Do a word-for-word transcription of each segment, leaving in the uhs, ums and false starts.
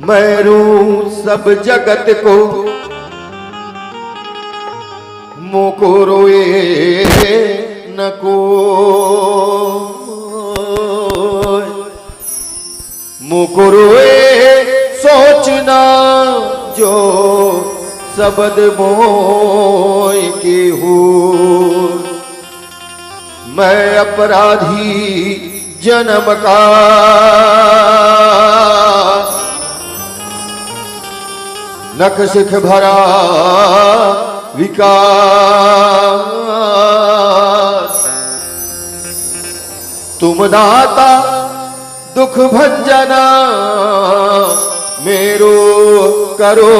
मैं रूं सब जगत को, मोको रोए न को। मोको रोए सोचना जो सबद मोय के हो। मैं अपराधी जन्म का, नख सिख भरा विकास। तुम दाता दुख भंजना, मेरो करो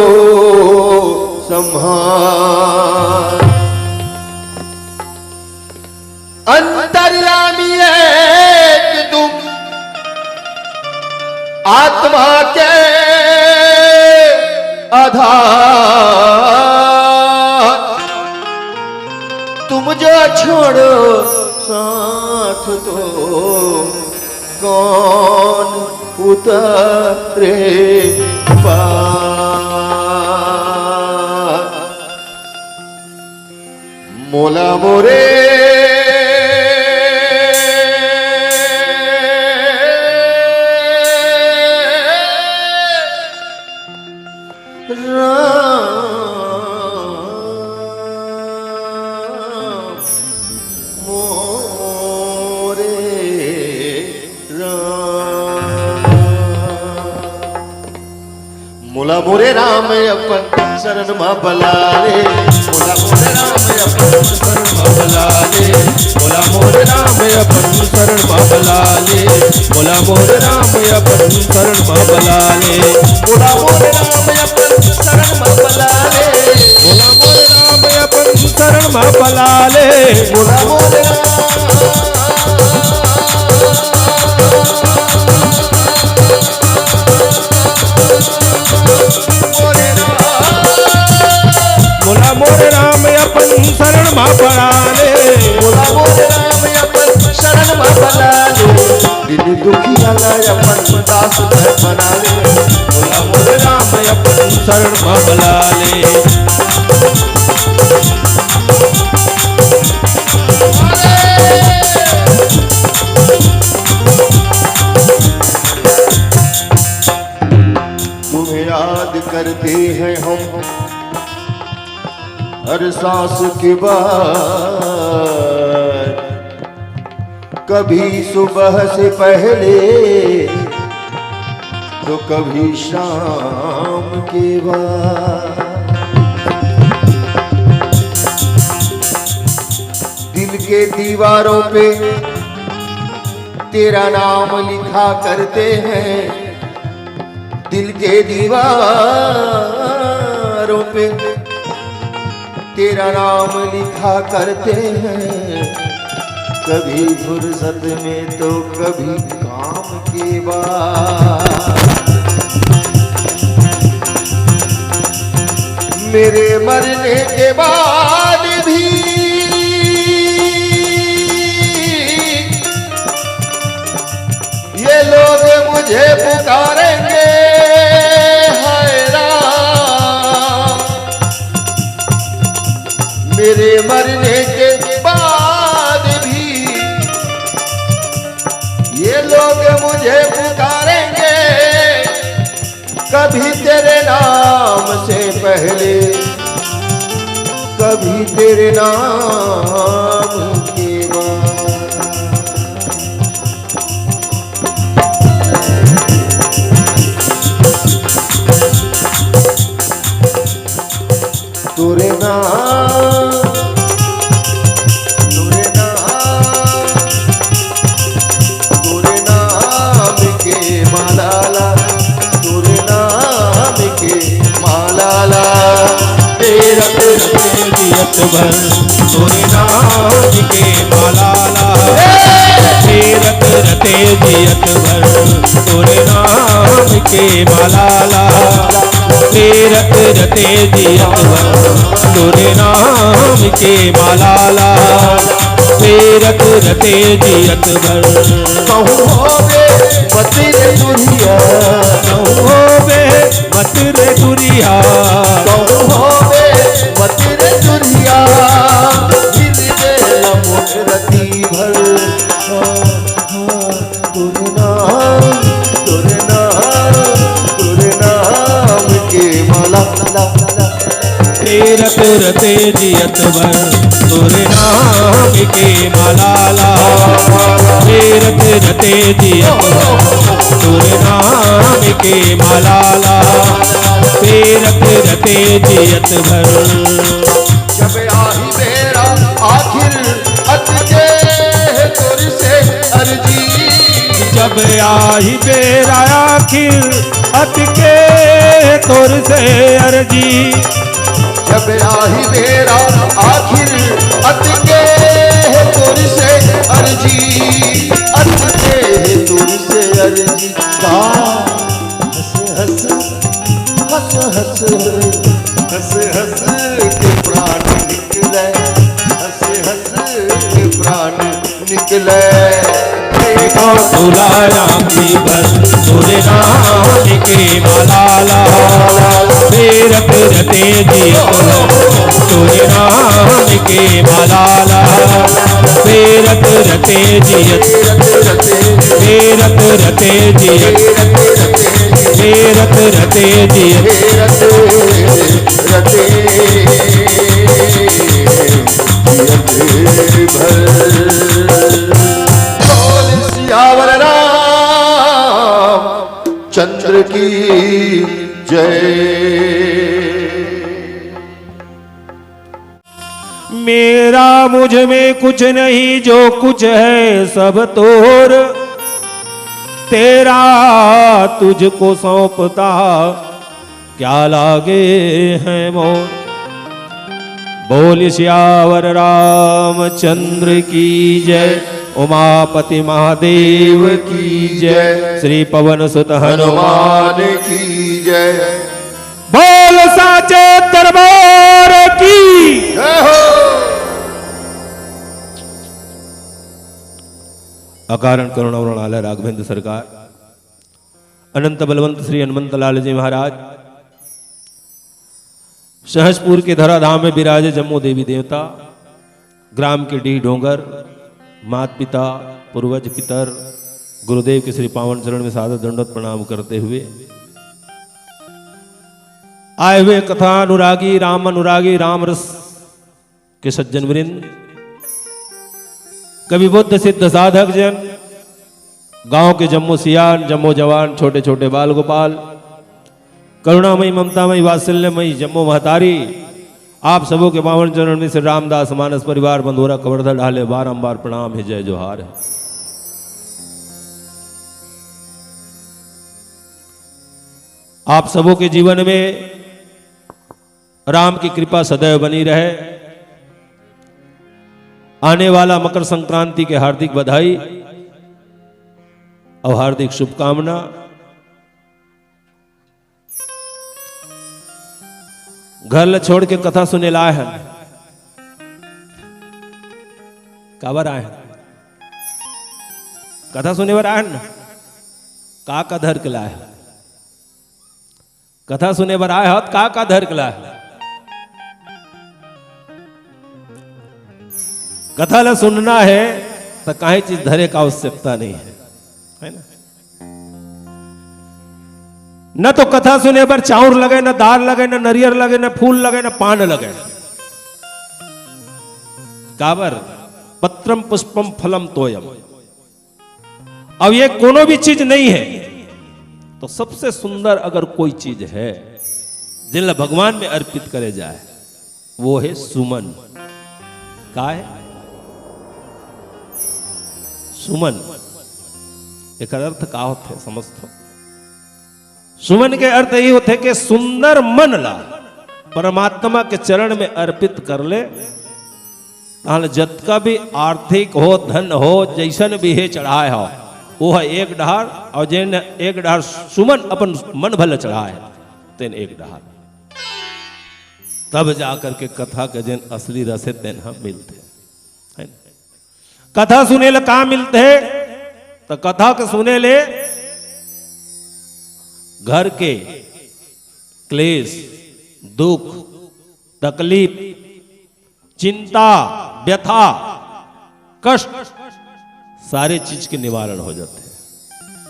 संहार। अंतर्यामी एक तुम आत्मा के आधार, तुम जो छोड़ो साथ तो कौन उतरे पार। मोला मोरे राम, मोरे राम। मोला मोरे राम अपन शरण मा बला ले। मोला मोरे राम अपन शरण मा बला ले। मोला मोरे राम अपन शरण मा बला ले। मोला मोरे राम अपन शरण मा बला ले। मोला मोरे राम अपन शरण मा बला ले। मोला मोरे राम अपन शरण मा बला ले। मोला मोरे राम मोला मोरे राम अपन शरण मा बला ले। मोला मोरे राम अपन शरण मा बला ले। दीन दुखिया ला अपन दास तैं बना ले। मोला मोरे राम अपन शरण मा बला ले। तुम्हें याद करते हैं हम हर सांस के बाद, कभी सुबह से पहले तो कभी शाम के बाद। दिल के दीवारों पे तेरा नाम लिखा करते हैं, दिल के दीवारों पे तेरा नाम लिखा करते हैं, कभी फुर्सत में तो कभी काम के बाद। मेरे मरने के बाद भी ये लोग मुझे पुकारेंगे, हाय राम। मेरे मरने के बाद भी ये लोग मुझे पुकारेंगे, कभी तेरे नाम से पहले, कभी तेरे नाम के बाद। तोरे नाम, तोरे नाम, तोरे नाम के माला ला, तोरे नाम के माला ला। फेरत रते जियत भर तोरे नाम के माला ला। फेरत रते जियत भर तोरे नाम के माला ला। फेरत रते जियत भर तोरे नाम के माला ला। फेरत रते जियत भर कहूँ होवे पति रे दुरिया। कहूँ होवे रे दुरिहा। कौन होवे मत रे दुरिहा, गिर गेल मोर रति भर। हाँ, हाँ, तोर नाम, तोर नाम, तोर नाम के माला। फेरत रते जियत भर तोर नाम के माला ला। फेरत रते जियत भर तोर नाम के माला ला। फेरत रते जियत भर। जब आही बेरा आखिर अटके है तोर से अर्जी। जब आही बेरा आखिर अटके तोर से अर्जी। जब आही बेरा आखिर अटके है तोर से अर्जी, अटके है तोर से अर्जी। का हंस हंस, हंस हंस, हंस हंस के प्राण निकले, हंस हंस के प्राण निकले। देखो तुला राम जी भर तोर नाम के माला ला। फेरत रते जियत तोर नाम के माला ला। फेरत रते जियत, फेरत रते जियत, फेरत रते जियत। रते जियत भर। बोल सियावर रामचंद्र की जय। मेरा मुझ में कुछ नहीं, जो कुछ है सब तोर। तेरा तुझको सौंपता, क्या लागे हैं मोर। बोल सियावर रामचंद्र की जय, उमापति महादेव की जय, श्री पवन सुत हनुमान की जय। बोल साचे दरबार की। जय हो। अकारण करुणा उरण आलय राघवेंद्र सरकार, अनंत बलवंत श्री हनुमंत लाल जी महाराज, सहजपुर के धराधाम में विराजे जम्मो देवी देवता, ग्राम के डीह डोंगर, मात पिता, पूर्वज पितर, गुरुदेव के श्री पावन चरण में सादर दंडवत प्रणाम करते हुए आए हुए कथा अनुरागी, राम अनुरागी, राम रस के सज्जन वृंद, कवि बुद्ध सिद्ध साधक जन, गांव के जम्मो सियान, जम्मो जवान, छोटे छोटे बाल गोपाल, करुणामयी, ममतामयी, वात्सल्यमयी जम्मो महतारी, आप सबों के पावन चरण में श्री रामदास मानस परिवार बंधोरा कवर्धा ढाले बारंबार प्रणाम है, जय जोहार है। आप सबों के जीवन में राम की कृपा सदैव बनी रहे। आने वाला मकर संक्रांति के हार्दिक बधाई और हार्दिक शुभकामना। घर ल छोड़ के कथा सुने ला आए हन। काबर आए हन? कथा सुने बर आए हन ना? का का धर के लाए हन? कथा सुने बर आए हत, का का धर के लाए हत? कथा ला सुनना है त काहे चीज धरे का आवश्यकता नहीं है, है ना? न तो कथा सुने बर चाउर लगे, न दाल लगे, न नरियर लगे, न फूल लगे, न पान लगे। काबर? पत्रम पुष्पम फलम तोयम। अब ये कोनो भी चीज नहीं है, तो सबसे सुंदर अगर कोई चीज है, जिनला भगवान में अर्पित करे जाए, वो है सुमन। का है सुमन? एकर अर्थ का होथे, समझथो? सुमन के अर्थ यही होथे कि सुंदर मन ला परमात्मा के चरण में अर्पित कर ले, ताहले जतका भी आर्थिक हो, धन हो, जैसन भी हे चढ़ाए हो, वो है एक डहार, और जेन एक डहार सुमन अपन मन भर ल चढ़ाए, तेन एक डहार। तब जा करके कथा के जेन असली रस हे, तेन ह मिलथे, है ना? कथा सुने ले का मिलथे? तो कथा के सुने ले घर के क्लेश, दुख, तकलीफ, चिंता, व्यथा, कष्ट, सारे चीज के निवारण हो जाथे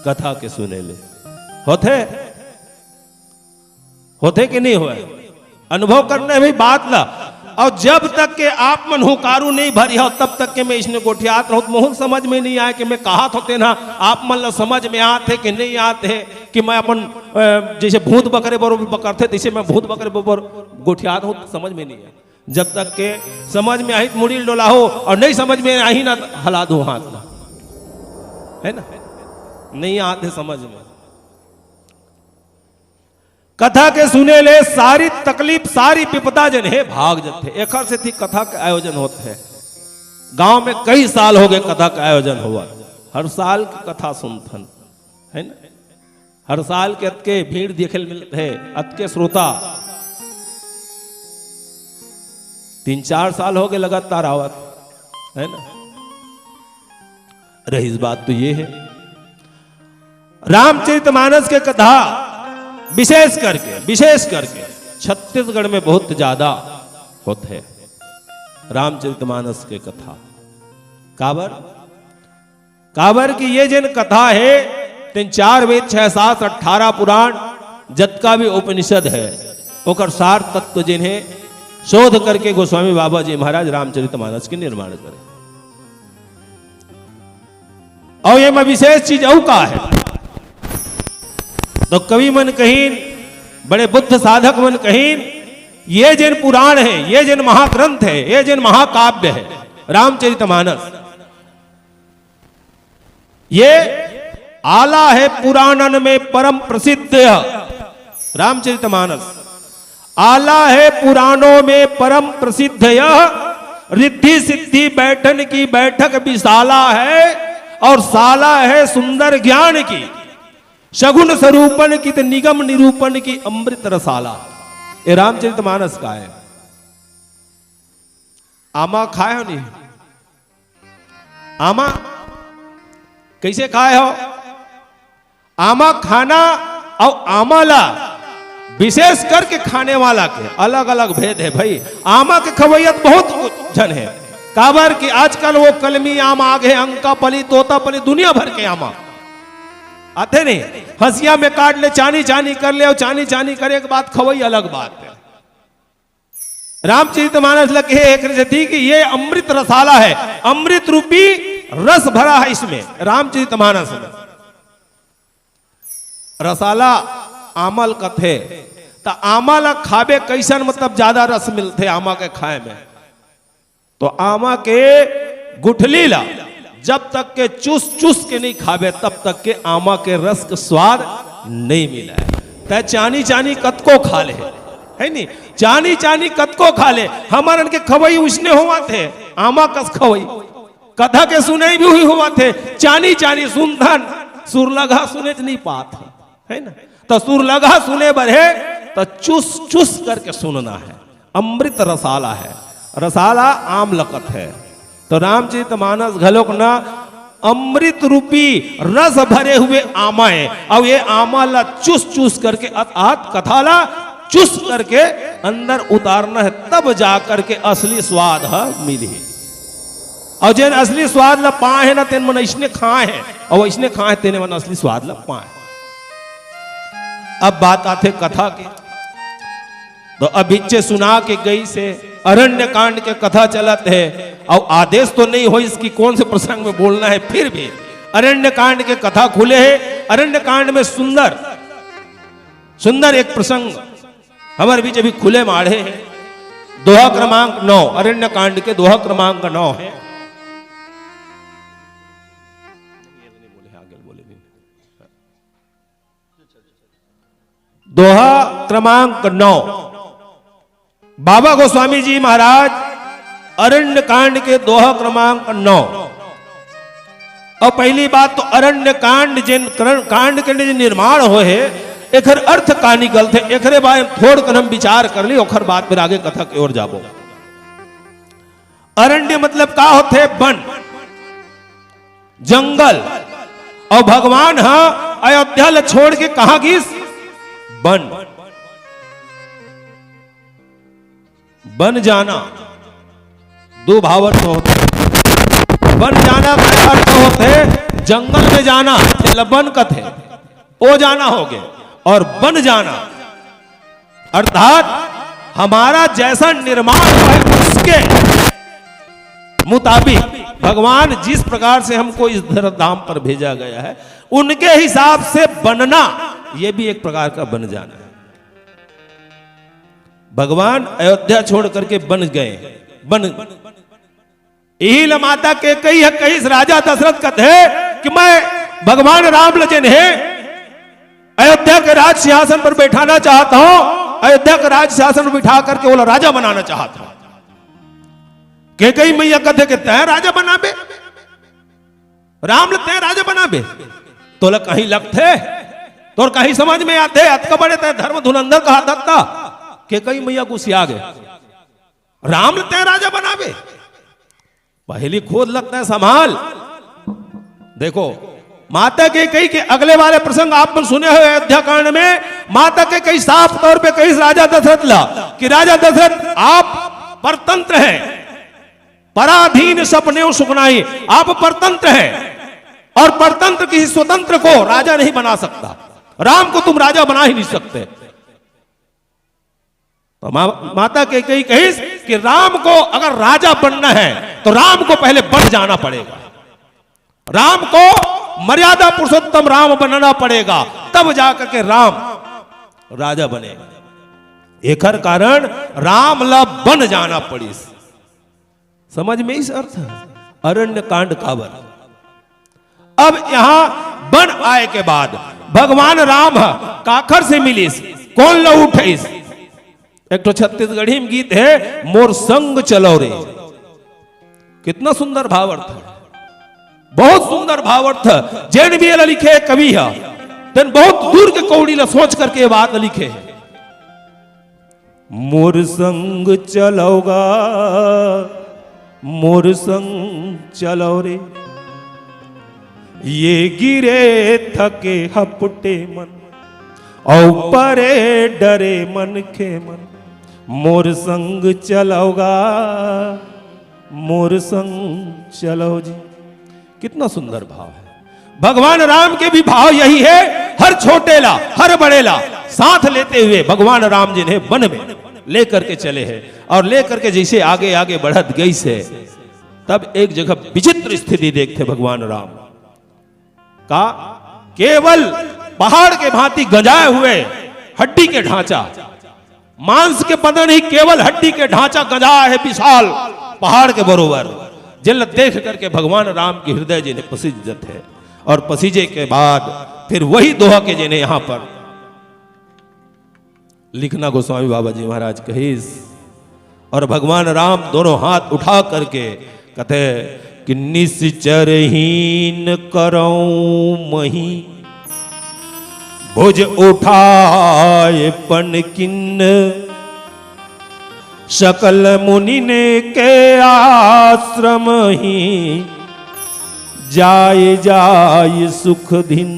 कथा के सुने ले। होथे, होथे कि नहीं होय? अनुभव करना हे भाई बात ला। अउ जब तक के आप मन हुंकारू नहीं भरिहा, तब तक के मैं इसने गोठियात रहूं, त महूं ल समझ में नहीं आय कि मैं कहात हों तेन ह आप मन ला समझ में आत हे कि नहीं आत हे, कि मैं अपन, अ, जैसे भूत बकरे बरोबर बकरथे, तैसे मैं भूत बकरे बरोबर गोठियात हूं, समझ में नहीं आय। जब तक के समझ में आही त मुड़ी ल डोलाहू, अउ नहीं समझ में आही ना त हला दू हाथ ला, है ना? नहीं आत हे समझ में। कथा के सुने ले सारी तकलीफ, सारी विपदा जेन हे भाग जथे। एखर सेती कथा के आयोजन होत हे। गांव में कई साल हो गए कथा के आयोजन होवत, हर साल के कथा सुनथन, है ना? हर साल के अतके भीड़ देखे ल मिलत हे, अतके श्रोता। तीन चार साल हो गए लगातार आवत, है ना? रहीस बात तो ये हे, रामचरितमानस के कथा विशेष करके, विशेष करके छत्तीसगढ़ में बहुत ज्यादा होत हे रामचरितमानस के कथा। काबर? काबर कि ये जेन कथा हे, तेन चार वेद, छह शास्त्र, अठारह पुराण, जतका भी उपनिषद हे, ओकर सार तत्व जेन हे, शोध करके गोस्वामी बाबा जी महाराज रामचरितमानस के निर्माण करे। अउ एमा विशेष चीज अउ का हे? तो कवि मन कहिन, बड़े बुद्ध साधक मन कहिन, ये जेन पुराण हे, ये जेन महाग्रंथ हे, ये जेन महाकाव्य हे रामचरितमानस, ये आला हे पुराणन में परम प्रसिद्ध हे रामचरितमानस। आला हे पुराणों में परम प्रसिद्ध यह, रिद्धि सिद्धि बैठन की बैठक विशाला है, और शाला है सुंदर ज्ञान की, सगुण स्वरूपन की त निगम निरूपन की अमृत रसाला। ये रामचरितमानस का हे। आमा खाए हो नहीं? आमा कैसे खाए हो? आमा खाना अउ आमा ला विशेष करके खाने वाला के अलग-अलग भेद हे भाई। आमा के खवैया त बहुत झन हे, काबर कि आजकल वो कलमी आम आ गे, अंकापली, तोतापली, दुनिया भर के आमा आथे नहीं। हंसिया में काट ले, चानी चानी कर ले, अउ चानी चानी करे के बाद खवई अलग बात हे। रामचरितमानस ल कहे एकरे सेती कि ये अमृत रसाला हे, अमृत रूपी रस भरा हे इसमें, रामचरितमानस में। रसाला आमा ल कथे, त आमा ल खाबे कइसन, मतलब, ज्यादा रस मिलथे आमा के खाए में? तो आमा के गुठली ला जब तक के चूस चूस के नहीं खाबे, तब तक के आमा के रस के स्वाद नहीं मिले। तै चानी चानी कतको खा ले, है नी? चानी चानी कतको खा ले, हमर मन के खवई उसने होवत हे, आमा कस खवई। कथा के सुनई भी उही होवत हे, चानी चानी सुनथन, सुरलगहा सुनेच नहीं पात हे, है ना? तो सुरलगहा सुने बर हे, तो चूस चूस करके सुनना हे। अमृत रसाला हे, रसाला आम ल कथे। तो रामचरितमानस घलोक न अमृत रूपी रस भरे हुए आमा हे, अउ ये आमा ला चूस चूस करके, अर्थात कथा ला चूस करके अंदर उतारना हे, तब जा करके असली स्वाद ह मिलही। अउ जेन असली स्वाद ला पाए हे ना, तेन मन अइसने खाए हे, अउ अइसने खाए हे, तेने मन असली स्वाद ला पाए। अब बात आथे कथा के। तो अभिच्चे सुना के गइस हे, अरण्य कांड के कथा चलत हे, अउ आदेश तो नहीं होइस कि कौन से प्रसंग में बोलना हे, फिर भी अरण्य कांड के कथा खुले हे। अरण्य कांड में सुंदर, सुंदर एक प्रसंग हमर बीच अभी खुले माढ़े हे। दोहा क्रमांक नौ, अरण्य कांड के दोहा क्रमांक नौ हे। दोहा क्रमांक नौ, बाबा गोस्वामी जी महाराज, अरण्य कांड के दोहा क्रमांक नौ। अउ पहली बात तो अरण्य कांड जेन करण-, कांड के जे निर्माण होए हे, एखर अर्थ का निकलथे, एकरे बारे में थोड़ कन हम विचार कर ली, ओखर बाद फिर आगे कथा के ओर जाबो। अरण्य मतलब का होथे? वन, जंगल। अउ भगवान ह अयोध्या ल छोड़ के कहां गिस? वन। बन जाना दो भाव अर्थ होथे। बन जाना का अर्थ होथे जंगल में जाना, तेला बन कथे, ओ जाना होगे। और बन जाना अर्थात हमारा जैसा निर्माण हुआ है, उसके मुताबिक भगवान जिस प्रकार से हमको इस धर-, धाम पर भेजा गया है, उनके हिसाब से बनना, यह भी एक प्रकार का बन जाना है। भगवान अयोध्या छोड़ करके बन गए, बन, इही ल माता कैकेयी ह कहिस, राजा दशरथ कथे कि मैं भगवान राम ल जेन हे अयोध्या के राज सिंहासन पर बैठाना चाहता हूं, अयोध्या के राज सिंहासन पर बिठा करके ओला राजा बनाना चाहता हूं। कैकेयी मैया कथे कि तैं राजा बनाबे, राम ल तैं राजा बनाबे, तोला कहीं लगथे, तोर कहीं समझ में आथे? अतका बड़े तैं धर्म धुरंधर कहा दत्ता। कैकेयी मैया गुसिया गे, राम ल तैं राजा बनाबे, पहली खुद ल तैं संभाल। देखो, माता कैकेयी के अगले वाले प्रसंग आप मन सुने हो अयोध्या कांड में, माता कैकेयी साफ तौर पे कहिस राजा दशरथ ला कि राजा दशरथ, आप परतंत्र हैं, पराधीन सपने सुख नाही, आप परतंत्र हैं और परतंत्र किसी स्वतंत्र को राजा नहीं बना सकता। राम को तुम राजा बना ही नहीं सकते। तो मा-, माता कैकेयी कहिस कि राम को अगर राजा बनना है तो राम को पहले बन जाना पड़ेगा, राम को मर्यादा पुरुषोत्तम राम बनना पड़ेगा, तब जाकर के राम राजा बनेगा। एकर कारण राम ला बन जाना पड़िस। समझ में आइस अर्थ? अरण्य कांड काबर। अब यहां बन आए के बाद भगवान राम ह काखर से मिलिस, कोन ल उठइस? एक ठो छत्तीसगढ़ी में गीत है, मोर संग चलो रे। कितना सुंदर भावार्थ है, बहुत सुंदर भावार्थ। जेन भी एला लिखे हे कवि ह, तेन बहुत दूर के कौड़ी ला सोच करके ये बात लिखे हे। मोर संग चलो गा, मोर संग चलो रे, ये गिरे थके हपटे मन, औ परे डरे मनखे मन, मोर संग चलो गा, मोर संग चलो जी। कितना सुंदर भाव है। भगवान राम के भी भाव यही है, हर छोटे ला, हर बड़े ला साथ लेते हुए भगवान राम जिन्हें वन में लेकर के चले हैं और लेकर के जैसे आगे आगे बढ़त गइस हे, तब एक जगह विचित्र स्थिति देखथे भगवान राम। का केवल पहाड़ के भांति गंजाए हुए हड्डी के ढांचा, मांस के बदन ही, केवल हड्डी के ढांचा गंजाए हे विशाल पहाड़ के बरोबर, जेला देख करके भगवान राम के हृदय जेने पसीज जथे। और पसीजे के बाद फिर वही दोहा के जेने यहां पर लिखना गोस्वामी बाबा जी महाराज कहिस, और भगवान राम दोनों हाथ उठा करके कथे कि निश्चरहीन करौं मही, भुज उठाए पन किन्न, सकल मुनिन के आश्रम ही, जाय जाय सुख धिन।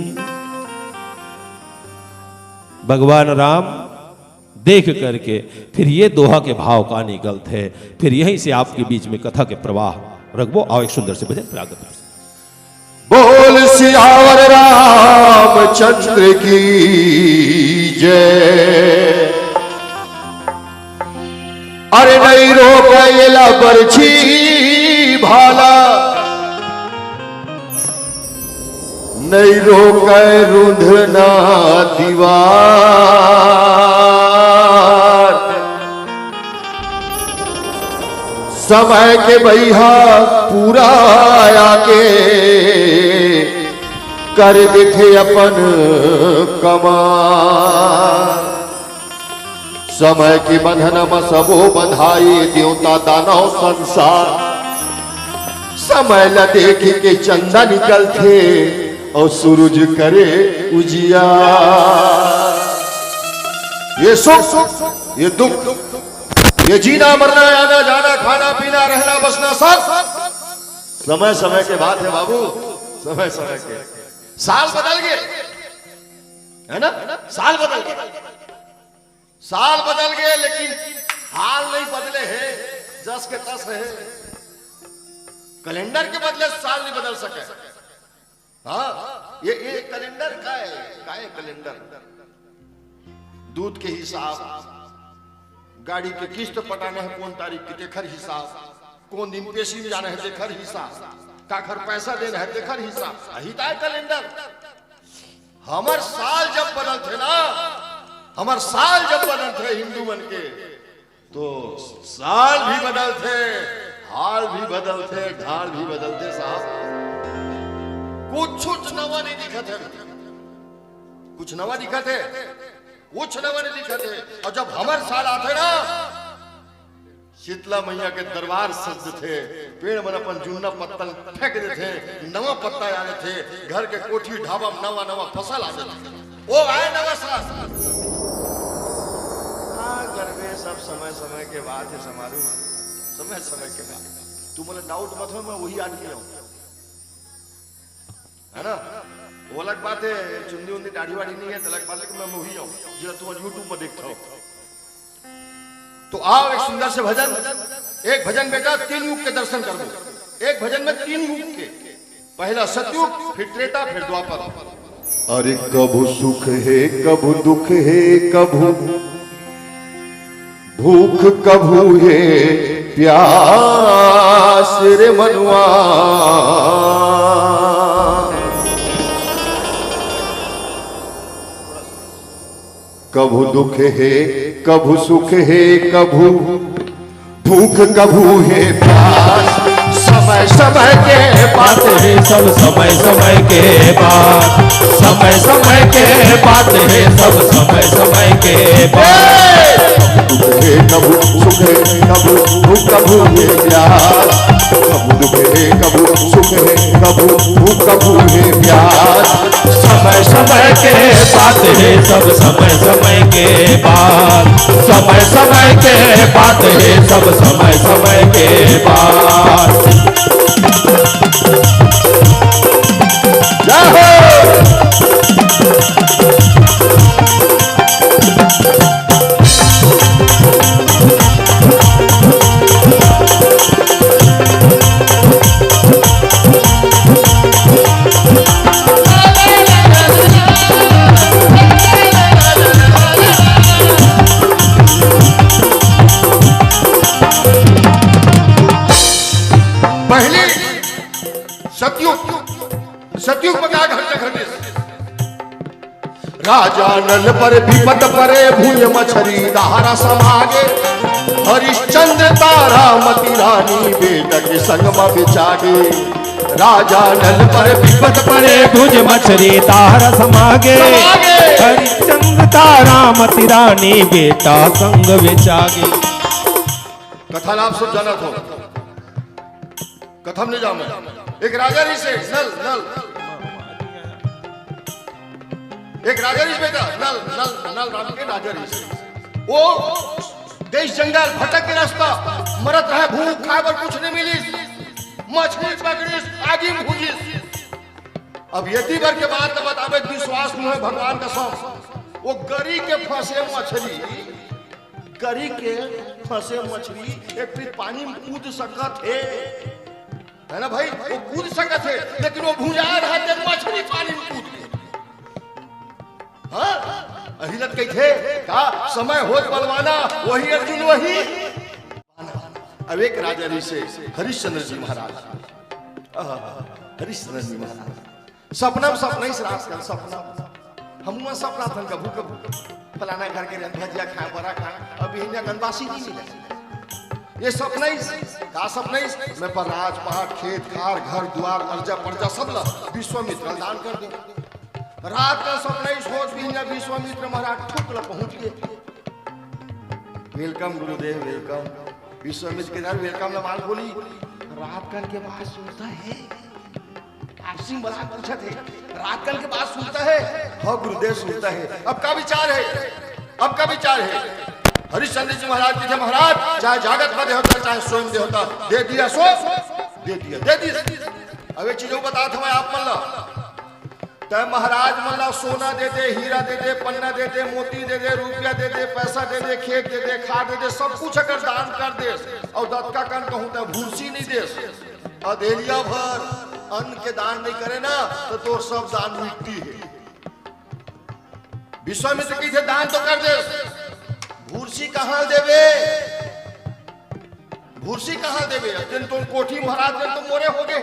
भगवान राम देख करके फिर ये दोहा के भाव का निकलथे। फिर यहीं से आपके बीच में कथा के प्रवाह रखबो। आओ, एक सुंदर से भजन प्रागत हो। बोल सियावर रामचंद्र की जय। अरे नहीं रोके एला बरछी भाला, नहीं रोके रुंधना दीवार। समय के बइहा पूरा आके कर देथे अपन कमाल। समय के बंधन म सबो बंधाए, देवता दानव संसार। समय ल देख के चंदा निकलथे अउ सूरज करे उजियार। ये सुख, ये दुख, ये जीना मरना, आना जाना, खाना पीना, रहना बसना, सब समय समय के बात है बाबू, समय समय के। साल बदल गए, है ना? साल बदल गए, साल बदल गए, लेकिन हाल नहीं बदले हे, जस के तस हे। कैलेंडर के बदले साल नहीं बदल सके। हाँ, ये, ये कैलेंडर का है, का है कैलेंडर? दूध के हिसाब, गाड़ी के किस्त पटाना हे कोन तारीख के, तेखर हिसाब, कोन दिन पेशी में जाना हे, तेखर हिसाब, काखर पैसा देना हे, तेखर हिसाब, अही ता हे कैलेंडर। हमर साल जब बदलथे ना, हमर साल जब बदलथे हिंदू मन के, तो साल भी बदलथे, हाल भी बदलथे, ढाल भी बदलथे साहब। कुछ नवा नहीं दिखत हे, कुछ नवा दिखत हे, कुछ नवा नहीं दिखत हे। अउ जब हमर साल आथे ना, शीतला मैया के दरबार सजथे, पेड़ मन अपन जुन्ना पत्ता ल फेंक देथे, नवा पत्ता आ जाथे, घर के कोठी ढाबा में नवा नवा फसल आ जाथे। ओ आय नवा साल। का करबे, सब समय समय के बात हे समारू, समय समय के बात। तू मोला डाउट मत हो, मैं वही आदमी हूँ, है ना? वो अलग बात हे, चुंदी उंदी दाढ़ी वाढ़ी नहीं हे, तो अलग बात हे कि मैं वही हूँ, जेला तू आज YouTube में देखता हो। तो आओ एक सुंदर से भजन, एक भजन बेटा तीन युग के दर्शन करबो। एक भजन में तीन युग के, पहला सतयुग, फिर त्रेता, फिर द्वापर। अरे कभू सुख हे, कभू दुख हे, कभू भूख, कभू हे प्यास रे मनुआ। कभू दुख हे, कभू सुख हे, कभू भूख, कभू हे प्यास। समय समय के बात हे सब, समय समय के बात। समय समय के बात हे सब, समय समय के बात। कभू दुख हे, कभू सुख हे, कभू भूख, कभू हे प्यास। कभू दुख हे, कभू सुख हे, कभू भूख, कभू हे प्यास। समय समय के बात हे सब, समय समय के बात। समय समय के बात हे सब, समय समय के बात। जय हो। पहली सतयुग, सतयुग में का घटना घटिस? राजा नल पर बिपत परे, भुंय मछरी दहारा समागे। हरिश्चंद्र तारामती रानी, बेटा के संग म बेचागे। राजा नल पर बिपत परे, भुंय मछरी दहारा समागे। समागे। हरिश्चंद्र तारामती रानी, बेटा संग बेचागे। कथा ला आप सब जानत हो। कथा म नहीं जावंव मैं। एक राजा रहिस हे, नल, नल। एक राजा रहिस बेटा, नल, नल, नल नाम के राजा रहिस हे। वो देश जंगल भटक के रस्ता, मरत रहे भूख, खाए बर कुछ नहीं मिलिस, मछली पकड़िस, आगी में भूंजिस। अब एती बर के बात ल बताबे, विश्वास नहीं हे भगवान कसम। वो गरी के फंसे मछली, गरी के फंसे मछली एक पीट पानी में कूद सकत हे, है ना भाई? वो कूद सकत हे, लेकिन वो भुंजा रहा, ते मछली पानी में कूद गे। हाँ, अही ल कहिथे का, समय होत बलवाना, वही अर्जुन वही। अब एक राजा रहिस हे हरिश्चंद्र जी महाराज। आहा, हरिश्चंद्र जी महाराज सपना म सपनाइस रात कन, सपना म। हमू मन सपनाथन कभू कभू, फलाना घर के रंग भजिया खाए, बरा खाए, अब इहाँ कन बासी नहीं मिले। ये सपनाइस, का सपनाइस? मैं पर राजपाट, खेत खार, घर दुआर, अर्जा पर्जा सब ला विश्वामित्र ल दान कर देंव। रात कन सपनाइस, होत बिहनिया विश्वामित्र महाराज ठुक ला पहुंच गे। Welcome गुरुदेव, welcome। विश्वामित्र के घर welcome ला माल बोली। रात कन के बात सुनता हे। आप सिंह बलराज पूछत हे, रात कन के बात सुनता हे? हाँ गुरुदेव सुनता हे। अब का विचार हे? अब का विचार हे? हरिश्चंद्र जी महाराज कहिथे, महाराज, चाहे जागत में देवता, चाहे सोए में देवता, दे दिया सो, दे दिया, दे दिया। अब एक चीज अउ बतात हंव मैं आप मन ला। तैं महाराज मन ला सोना दे दे, हीरा दे दे, पन्ना दे दे, मोती दे दे, रुपया दे दे, पैसा दे दे, खेत दे दे, खार दे दे, सब कुछ अगर दान कर देस अउ दतका कन कहूं तैं भूसी नहीं देस, अधेलिया भर अन्न के दान नहीं करे ना, त तोर सब दान मिट्टी हे। विश्वामित्र कहिथे, दान तो कर देस, भूसी कहां देबे? भूसी कहां देबे? अब तेन तो कोठी महाराज, तेन तो मोरे हो गे,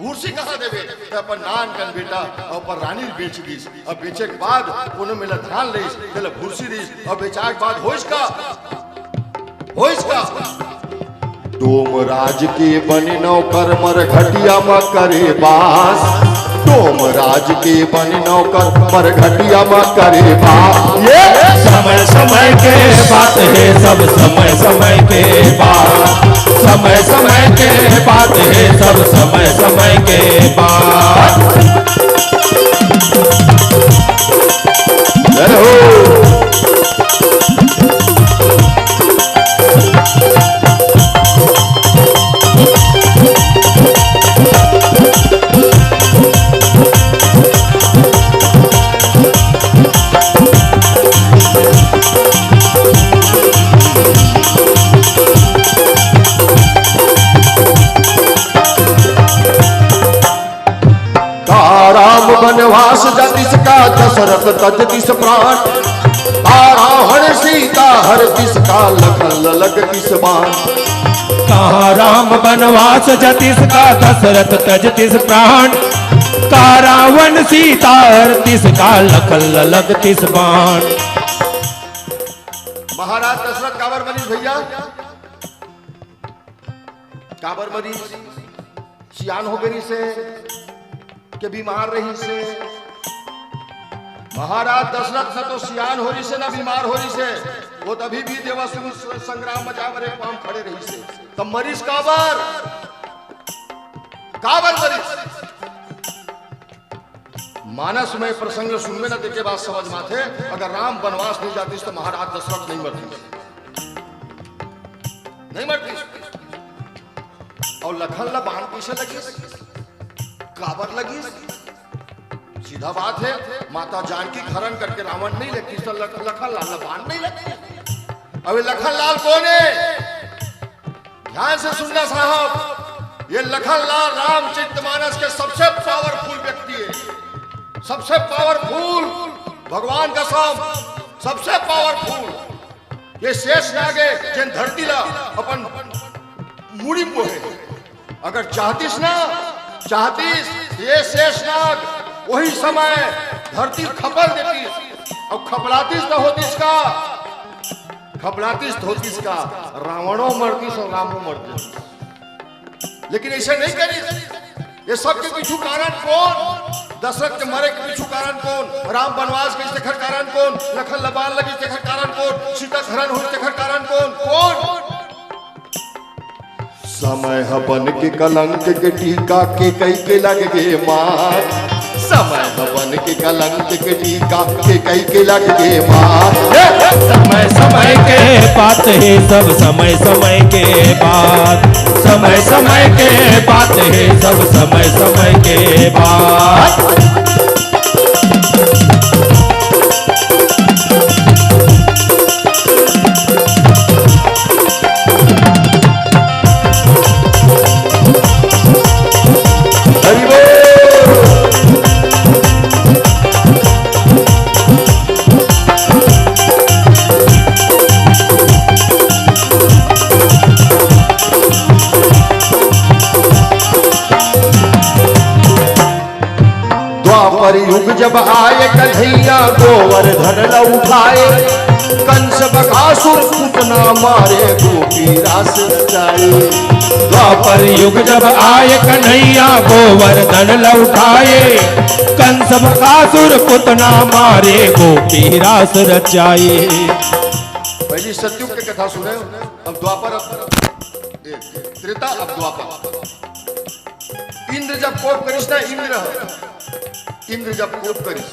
भूसी कहां देबे? त अपन नान कन बेटा अउ अपन रानी ल बेच दिस। अब बेचे के बाद कोनो मेला धान लेस, तेला भूसी दिस। अब बेचाए के बाद होइस का? होइस का? डोम राज के बने नौकर, मरघटिया म करे बास। डोम राज के बने नौकर, मरघटिया म करे बास। ये समय समय के बात हे, सब समय समय के बात। समय समय के बात हे, सब समय समय के बात। जय हो। का राम बनवास जातिस, का दशरथ तजतिस प्राण। का रावण सीता हरतिस, का लखन ललगतिस बाण। का राम बनवास जातिस, का दशरथ तजतिस प्राण। का रावण सीता हरतिस, का लखन ललगतिस बाण। महाराज दशरथ काबर मरिस भैया? काबर मरिस? सियान हो गे रिहिसे, के बीमार रिहिसे? महाराज दशरथ न तो सियान हो रिहिसे, न बीमार हो रिहिसे। वो तभी भी देवासुर संग्राम म जाय बर एक पांव खड़े रिहिसे। त मरिस काबर? काबर मरिस? मानस में प्रसंग सुनबे न, तेके बाद समझ में आथे। अगर राम बनवास नहीं जातिस त महाराज दशरथ नहीं मरतिस, नहीं मरतिस। अउ लखन ला बाण कइसे लगिस? काबर लगिस? सीधा बात हे, माता जानकी हरण करके रावण नहीं लेगतिस त लख-, लखन लाल ला बाण नहीं लगतिस। अब ये लखन लाल कोन हे? ध्यान से सुनना साहब, ये लखन लाल रामचरित मानस के सबसे पावरफुल व्यक्ति हे, सबसे पावरफुल, भगवान कसम, सबसे पावरफुल। ये शेष नाग हे, जेन धरती ला अपन मुड़ी म बोहे। अगर चाहतिस ना, चाहतिस, ये शेष नाग वही समय धरती खपल देतिस, अउ खपलातिस त होतिस का? खपलातिस त होतिस का? रावणो मरतिस अउ रामो मरतिस। लेकिन अइसे नहीं करिस। ये सब के पीछू कारण कोन? दशरथ के मरे के पीछू कारण कोन? राम बनवास गइस तेखर कारण कोन? लखन ला बाण लगिस तेखर कारण कोन? सीता हरण होइस तेखर कारण कोन? कोन? समय ह बन के कलंक के टीका, केकई के लग गे मात। समय ह बन के कलंक के टीका, केकई के लग गे मात। समय समय के बात हे, सब समय समय के बात। समय समय के बात हे, सब समय समय के बात। हरि बोल। द्वापर युग जब आय कन्हैया, गोवर्धन ल उठाय। कंस बकासुर पुतना मारे, गोपी रास रचाय। द्वापर युग जब आय कन्हैया, गोवर्धन ल उठाय। कंस बकासुर पुतना मारे, गोपी रास रचाय। पहिली सतयुग के कथा सुने, अब द्वापर, अब, ए, त्रेता, अब द्वापर। इंद्र जब कोप करिस ना, इंद्र, इंद्र जब कोप करिस,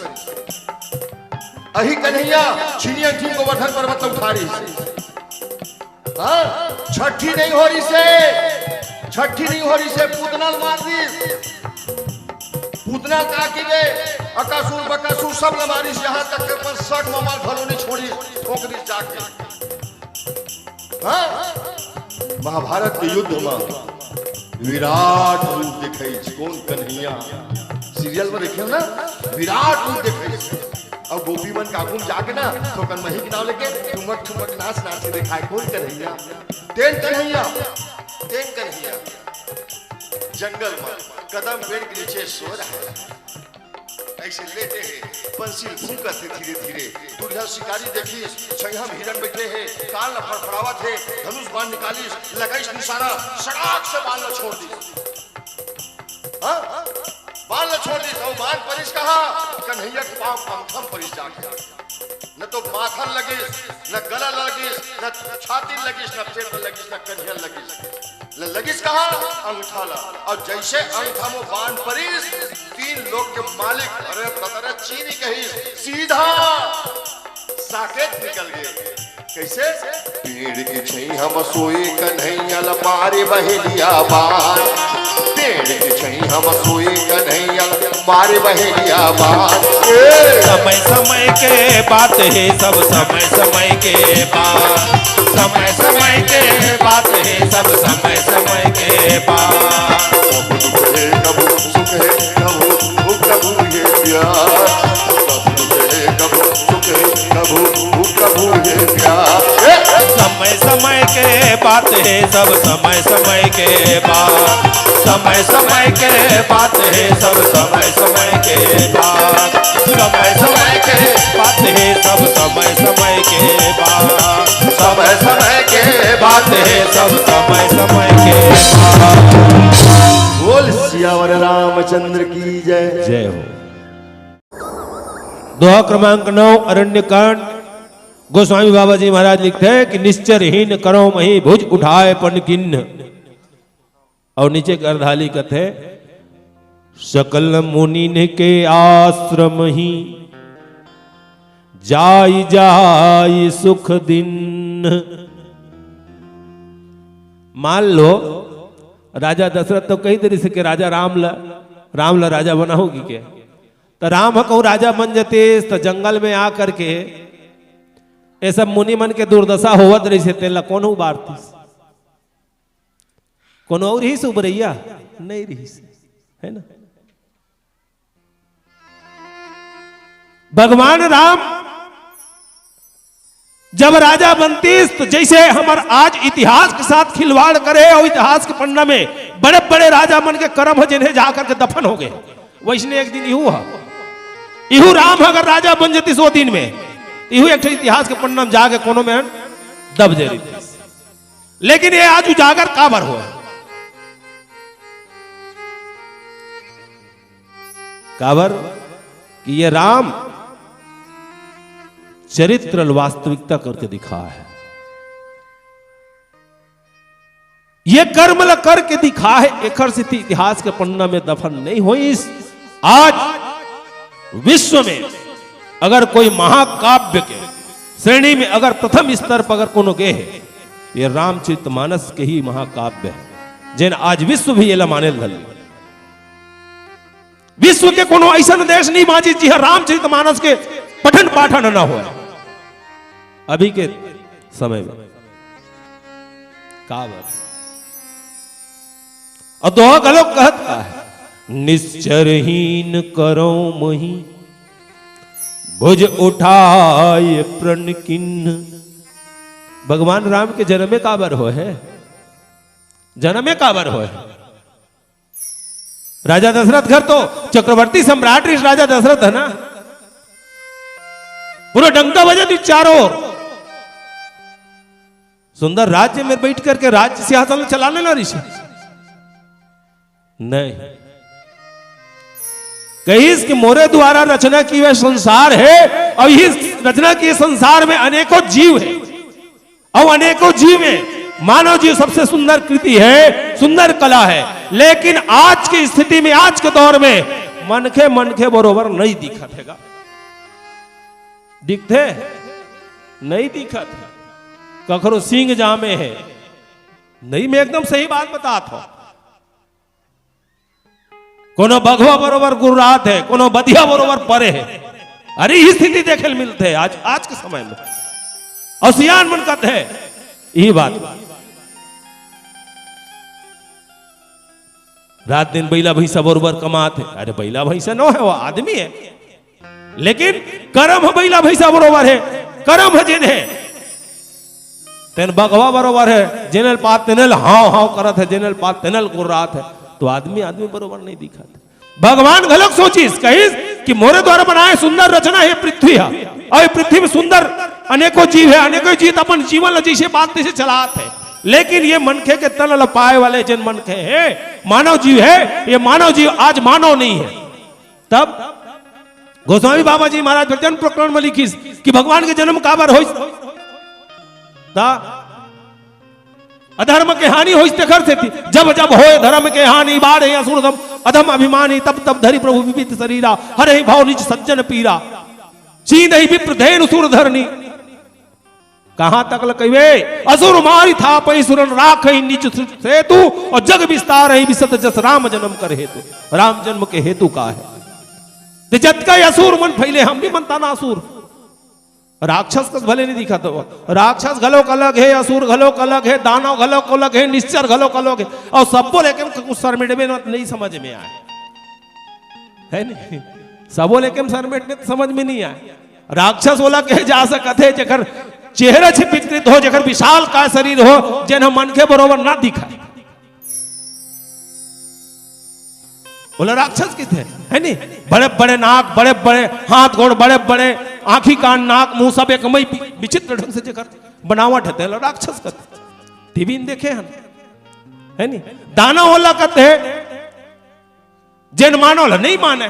अही कन्हैया छिनिया ठीक गोवर्धन पर्वत ल उठा रिहिस। हाँ, छठी नहीं हो रिहिसे, छठी नहीं हो रिहिसे, पूतना ल मार दिस। पूतना का की बे, अकासुर बकासुर सब ल मारिस, यहाँ तक के अपन सग ममाल घलो नहीं छोड़िस, ठोक दिस जाके। हाँ, महाभारत के युद्ध म विराट रूप दिखाइस। कोन? कन्हैया। सीरियल में देखे हो ना, विराट रूप दिखाइस। अउ गोपी मन काकू म जाके ना, थोकन मही के नाव लेके ठुमक ठुमक नाच नाच के दिखाए। कोन? कन्हैया। तेन कन्हैया, तेन कन्हैया। जंगल में कदम पेड़ के नीचे सो रहा है। ऐसे लेटे हे, बंसी ल फूंकत हे धीरे धीरे। दुरिहा शिकारी देखिस, छइहा म हिरन बैठे हे, कान ल फड़फड़ावत हे, धनुष बाण निकालिस, लगाइस निशाना, सड़ाक से बाण ल छोड़ दिस। हाँ? बाण ल छोड़ दिस, अउ बाण परिस कहाँ? कन्हैया के पाँव अंगठा म परिस जाके। न तो माथा ल लगिस, न गला ल लगिस, न छाती ल लगिस, न पेट ल लगिस, न कन्हिया ल लगिस। ल-, लगिस कहाँ? अंगठा ल। अउ जइसे अंगठा म बाण परिस, तीन लोक के मालिक, अरे बतरा चीनी कहिस, सीधा साकेत निकल गे। कइसे? पेड़ के छइहा म सोए कन्हैया ल मारे बहेलिया बाण। पेड़ के छइहा म सोए कन्हैया ल मारे बहेलिया बाण। ए! समय समय के बात हे सब, समय समय के बात। समय समय के बात हे सब, समय समय के बात। कभू दुख हे, कभू सुख हे, कभू, कभू हे प्यार। कभू दुख हे, कभू सुख हे, कभू, कभू हे प्यार। ए! समय समय के बात हे सब, समय समय के बात। समय समय के बात हे सब, समय समय के बात। समय समय के बात हे सब, समय समय के बात। समय समय के बात हे सब, समय समय के बात। बोल सियावर रामचंद्र की जय। जय हो। दोहा क्रमांक नौ, अरण्य कांड। गोस्वामी बाबा जी महाराज लिखते हैं कि निश्चर हीन करो मही, भुज उठाए पन किन्न। अउ नीचे के अर्धाली कथे, सकल मुनिन के आश्रम ही, जाई जाई सुख दिन। मान लो, राजा दशरथ तो कहि दे रहिस हे कि राजा राम ल, राम ल राजा बनाहूं कहिके। त राम ह कहूं राजा बन जतिस, त जंगल में आ करके ए सब मुनि मन के दुर्दशा होवत रहिस हे, तेला कोन उबारतिस? कोनो अउ रहिस उबरइया? नहीं रहिस, है ना? भगवान राम जब राजा बनतिस, त जइसे हमर आज इतिहास के साथ खिलवाड़ करे अउ इतिहास के पन्ना में बड़े-बड़े राजा मन के करम ह, जिन्हें जा करके दफन हो गे, वइसने एक दिन इहू ह, इहू राम ह अगर राजा बन जतिस ओ दिन में, त इहू एक ठो इतिहास के पन्ना में जाके कोनो में दब जतिस। लेकिन ये आज उजागर काबर होय? काबर कि ये राम चरित्र ल वास्तविकता करके दिखा हे, ये कर्म ल करके दिखा हे, एकर सेती इतिहास के पन्ना में दफन नहीं होइस। आज विश्व में अगर कोई महाकाव्य के श्रेणी में अगर प्रथम स्तर पर अगर कोनो गे हे, ये रामचरितमानस के ही महाकाव्य हे, जेन आज विश्व भी एला माने ल धर ले। विश्व के कोनो अइसन देश नहीं बांचिस, जिहां रामचरितमानस के पठन पाठन न होय अभी के समय में। काबर? अउ दोहा घलो कहत का हे, निश्चर हीन करो मही, भुज उठाए प्रण किन्न। भगवान राम के जनमे काबर होय हे? जनमे काबर होय हे? राजा दशरथ घर तो चक्रवर्ती सम्राट रहिस राजा दशरथ, है ना? पूरा डंका बजत रहिस चारों ओर। सुंदर राज्य में बैठ करके राज्य सिंहासन चलाने ला रहिस? नहीं। कहिस कि मोरे द्वारा रचना की वह संसार हे, अउ इस रचना के संसार में अनेकों जीव हे, अउ अनेकों जीव में मानव जीव सबसे सुंदर कृति हे, सुंदर कला हे। लेकिन आज की स्थिति में, आज के दौर में मनखे, मनखे बरोबर नहीं दिखत हे गा। दिखथे? नहीं दिखत। कखरो सींग जामे हे। नहीं, मैं एकदम सही बात बतात हंव। कोनो बघवा बरोबर गुर्रात हे, कोनो बधिया बरोबर परे हे। अरे, इही स्थिति देखे ल मिलथे आज, आज के समय में। अउ सियान मन कहथे, इही बात। रात दिन बइला भइसा बरोबर कमात हे। अरे, बइला भइसा नो हे, वो आदमी हे। लेकिन करम ह बइला भइसा बरोबर हे, करम ह जेन हे, तेन बघवा बरोबर हे, जेन ल पात तेन ल हाव हाव करत हे, जेन ल पात तेन ल गुर्रात हे, तो आदमी आदमी बरोबर नहीं दिखत। भगवान घलोक सोचिस, कहिस कि मोरे द्वारा बनाए सुंदर रचना हे पृथ्वी ह, अउ ये पृथ्वी में सुंदर अनेकों जीव हे, अनेकों जीव अपन जीवन ल जइसे बात तइसे चलात हे, लेकिन ये मनखे के तन ल पाए वाले जेन मनखे हे, मानव जीव हे, ये मानव जीव आज मानव नहीं हे। तब गोस्वामी बाबा जी महाराज भजन प्रकरण में लिखिस कि भगवान के जन्म काबर होइस? ता अधर्म के हानि होइस तेखर सेती, जब जब होय धर्म के हानि, बाढ़े असुर धम, अधम अभिमानी, तब तब धरि प्रभु विविध शरीरा, हरहि भव निज सज्जन पीरा, चींदहि विप्र धेनु सुर धरनी। कहां तक ल कहिबे? असुर मारि थापहि सुरन राखहि निज सेतु, अउ जग विस्तारहि विशद जस राम जन्म कर हेतु। राम जन्म के हेतु का हे? ते जतका असुर मन फैले, हम भी मन ताना असुर। राक्षस कस भले नहीं दिखत हो, राक्षस घलोक अलग हे, असुर घलोक अलग हे, दानव घलोक अलग हे, निश्चर घलोक अलग हे, अउ सबो ल एके म कुछ सरमेटबे न, नहीं समझ में आए, हे नहीं? सबो ल एके म सरमेटबे त समझ में नहीं आए। राक्षस ओला कहे जा सकत हे, जेकर चेहरा छ विकृत हो, जेकर विशालकाय शरीर हो, जेन ह मनखे बरोबर ना दिखय, ओला राक्षस कहिथे, हे नहीं? बड़े बड़े नाक, बड़े बड़े हाथ गोड़, बड़े बड़े आंखी कान नाक मुंह, सब एकमई वि-, विचित्र ढंग से जेकर बनावट हे, तेला राक्षस कहिथे। टीवी में देखे हन, हे नहीं? दानव ओला कहिथे, जेन मानव ल नहीं माने,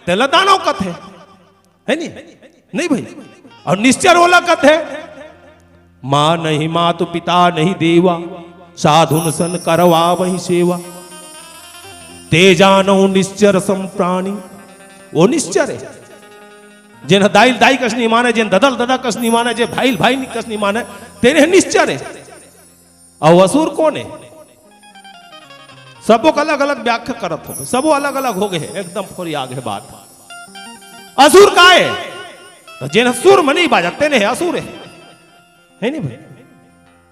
तेला दानव कहिथे। हे नहीं? नहीं भई। अउ निश्चर ओला कहिथे, माँ नहीं मातु पिता नहीं देवा, साधुन सन करवावहि सेवा। ते जानहु निश्चर सम प्राणी। वो निश्चर हे, जेन ह दाई ल दाई कस नहीं माने, जेन ददा ल ददा कस नहीं माने, जे भाई ल भाई कस नहीं माने, तेने ह निश्चर हे। अउ असुर कोन हे? सबो के अलग-अलग व्याख्या करत होबे, सबो अलग-अलग हो गे हे, एकदम फोरिया गे हे बात। असुर का हे? त जेन सुर म नइ बाजत, तेने हे असुर हे, हे नहीं भई?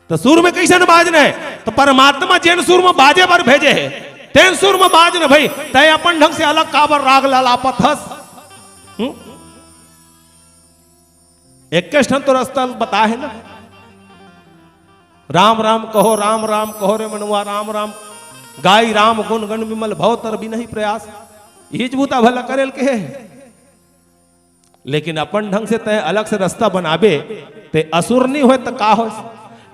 त सुर में कइसन बाजना हे? त परमात्मा जेन सुर में बाजे बर भेजे हे, तेन सुर में बाज न भई। तैं अपन ढंग से अलग काबर राग ल अलापत हस? हम्म? एक्केस ठन तो रस्ता बताए हे ना, राम राम कहो, राम राम कहो रे मनुआ, राम राम गाई राम गुन गण विमल भव तर बिनहि प्रयास। इहीच बूता भला करे ल कहे हे। लेकिन अपन ढंग से तैं अलग से रस्ता बनाबे, ते असुर नहीं होय त का होय?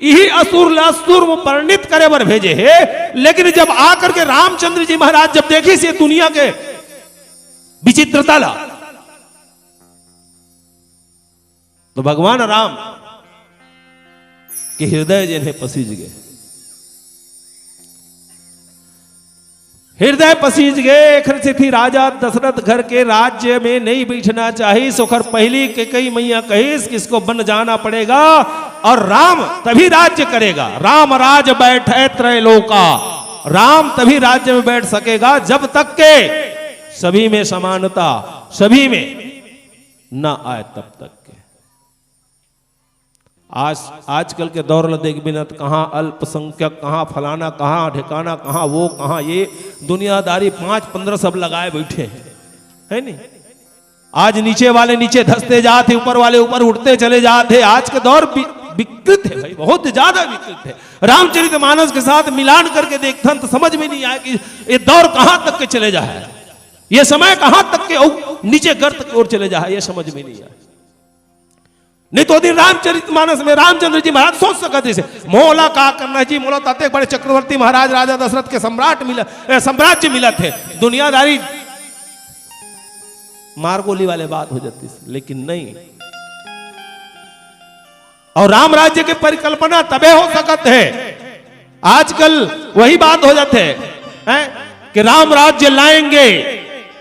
इही असुर ल असुर में परिणित करे बर भेजे हे। लेकिन जब आकर के रामचंद्र जी महाराज जब देखिस ये दुनिया के विचित्रता ला, त भगवान राम के हृदय जेन हे पसीज गे, हृदय पसीज गे। एखर सेती राजा दशरथ घर के राज्य में नहीं बैठना चाहिस। ओखर पहिली कैकई मैया कहिस कि इसको वन जाना पड़ेगा और राम तभी राज्य करेगा। राम राज बैठे त्रैलोका, राम तभी राज्य में बैठ सकेगा जब तक के सभी में समानता, सभी में ना आए तब तक के। आज, आजकल के दौर ल देखबे न, त कहाँ अल्पसंख्यक, कहाँ फलाना, कहाँ ढेकाना, कहाँ वो, कहाँ ये, दुनियादारी पाँच पन्द्रह सब लगाए बैठे हे, हे नहीं? आज नीचे वाले नीचे धसते जात हे, ऊपर वाले ऊपर उठते चले जात हे। आज के दौर वि-, विकृत हे भाई, बहुत ज्यादा विकृत हे। रामचरितमानस के साथ मिलान करके देखथन त समझ में नहीं आए कि ये दौर कहाँ तक के चले जा हे, ये समय कहाँ तक के अउ नीचे गर्त के ओर चले जा हे, ये समझ में नहीं आए। नहीं तो ओ दिन रामचरितमानस में रामचंद्र जी महाराज सोच सकत हे, मोला का करना हे जी, मोला त अतेक बड़े चक्रवर्ती महाराज राजा दशरथ के सम्राट मिला, ए, साम्राज्य मिलत हे, दुनियादारी मार गोली वाले बात हो जातिस, लेकिन नहीं। अउ राम राज्य के परिकल्पना तबे हो सकत हे, आजकल वही बात हो जाथे, हैं, कि राम राज्य लाएंगे,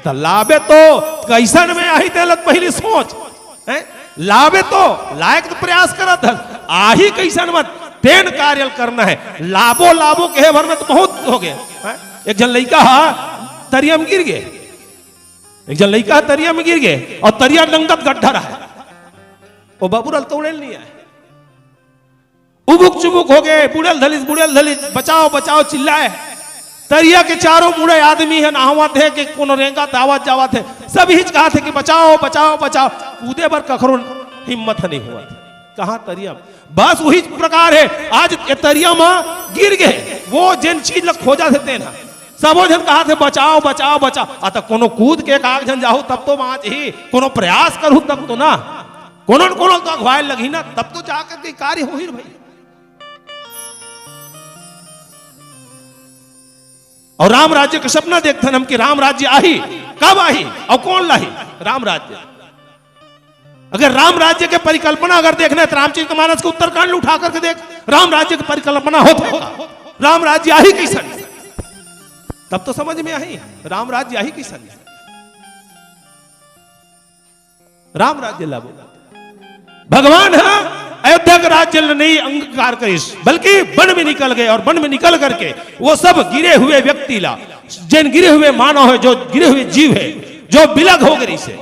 त लाबे तो कइसन में आही, तेला त पहिली सोच, हैं? लाबे तो, लाए के तो प्रयास करत हस, आही कइसन में, तेन कार्य ल करना हे। लाबो, लाबो कहे भर में त बहुत हो गे, हैं? एक झन लइका ह तरिया में गिर गे। एक झन लइका ह तरिया में गिर गे अउ तरिया नंगत गड्ढा रहा, वो बबूरा ल तोड़े ल नइ आय। उबुक चुबुक हो गे, बुड़े ल धलिस, बुड़े ल धलिस, बचाओ बचाओ चिल्लाय। तरिया के चारों मुड़े आदमी हे, नहावत हे कि कोनो रेंगत आवत जावत हे, सब हिच कहत हे कि बचाओ बचाओ बचाओ। कूदे बर कखरो हिम्मत ह नइ होवत। कहाँ तरिया म? बस उही प्रकार हे, आज ए तरिया म गिर गे, वो जेन चीज ल खोजत हे तेन ह। सबो झन कहत हे बचाओ बचाओ बचाओ। आ त कोनो कूद के एक आध झन जाहू तब तो बाँचही, कोनो प्रयास करहू तब तो ना, कोनो न कोनो तो अघवाए लगही ना, तब तो जाकर के कार्य होही रे भाई। अउ राम राज्य के सपना देखथन हम कि राम राज्य आही, कब आही अउ कोन लाही राम राज्य। अगर राम राज्य के परिकल्पना अगर देखना हे त रामचरितमानस के उत्तरकांड उठा करके देख, राम राज्य के परिकल्पना होथे का? राम राज्य आही कइसन? तब तो समझ में आही राम राज्य आही कइसन। राम राज्य ला बोल। भगवान ह अयोध्या के राज्य ल नइ अंगीकार करिस, बल्कि वन में निकल गे अउ वन में निकल करके वो सब गिरे हुए व्यक्ति ला, जेन गिरे हुए मानव हे, जो गिरे हुए जीव हे, जो बिलग हो गे रिहिसे,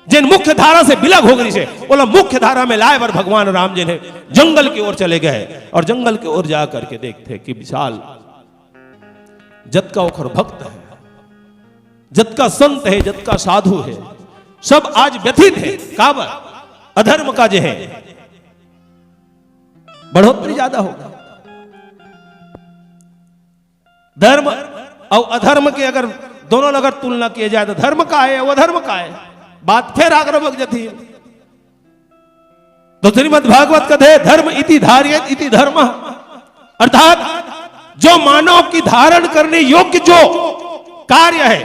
जेन मुख्य धारा से बिलग हो गे रिहिसे, ओला मुख्य धारा में लाय बर भगवान राम जेन हे जंगल के ओर चले गे अउ जंगल के ओर जा करके देखथे कि विशाल जतका ओखर भक्त हे, जतका संत हे, जतका साधु हे, सब आज व्यथित हे। काबर? अधर्म का जे हे बढ़ोतरी जादा होगे। धर्म अउ अधर्म के अगर दोनों ल अगर तुलना किए जाए त धर्म का हे अउ अधर्म का हे, बात फेर आगरा बग जाथे। तो श्रीमद् भागवत कथे, धर्म इति धारयेत इति धर्म, अर्थात जो मानव की धारण करने योग्य जो कार्य हे,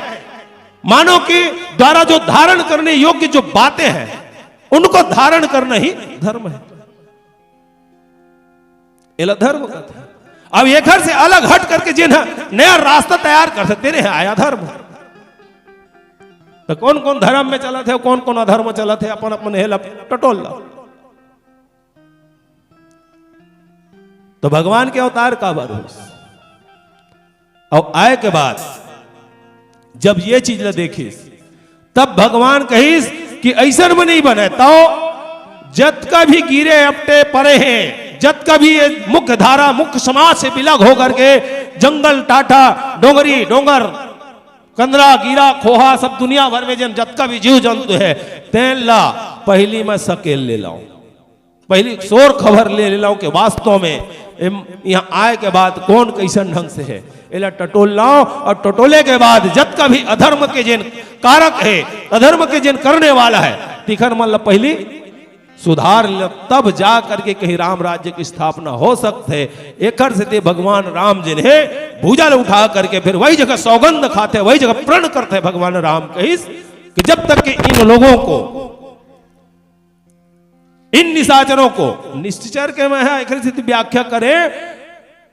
मानव के द्वारा जो धारण करने योग्य जो बातें हैं, उनको धारण करना ही धर्म हे। एला धर्म कथे। अब एखर से अलग हट करके जेन ह नया रास्ता तैयार करथे तेने ह आय अधर्म। त कोन कोन धर्म में चलत हे, कोन कोन अधर्म चलत हे, अपन अपन हेला टटोल ला। त भगवान के अवतार काबर होइस? अउ आय के बाद जब ये चीज ल देखिस, तब भगवान कहिस कि अइसन म नइ बने। तव जतका भी गिरे अपटे परे हे, जतका भी ये मुख्य धारा, मुख्य समाज से बिलग होकर के जंगल, टाटा, डोंगरी, डोंगर, कंदरा, गिरा, खोहा, सब दुनिया भर में जेन जतका भी जीव जंतु हे, तेन ला पहिली म सकेल ले लव, पहिली सोर खबर ले ले लव के वास्तव में एम, यहाँ आय के बाद कोन कइसन ढंग से हे, एला टटोल लव अउ टटोले के बाद जतका भी अधर्म के जेन कारक हे, अधर्म के जेन करने वाला हे, तिखर मन ला पहिली सुधार ल, तब जा करके कहीं राम राज्य की स्थापना हो सकथे। एखर सेती भगवान राम जेन हे भुजा ल उठा करके फिर वही जगह सौगंध खाथे, वही जगह प्रण करथे भगवान राम कहिस कि जब तक कि इन लोगों को, इन निशाचरों को, निश्चर के मैं ह एखर सेती व्याख्या करे,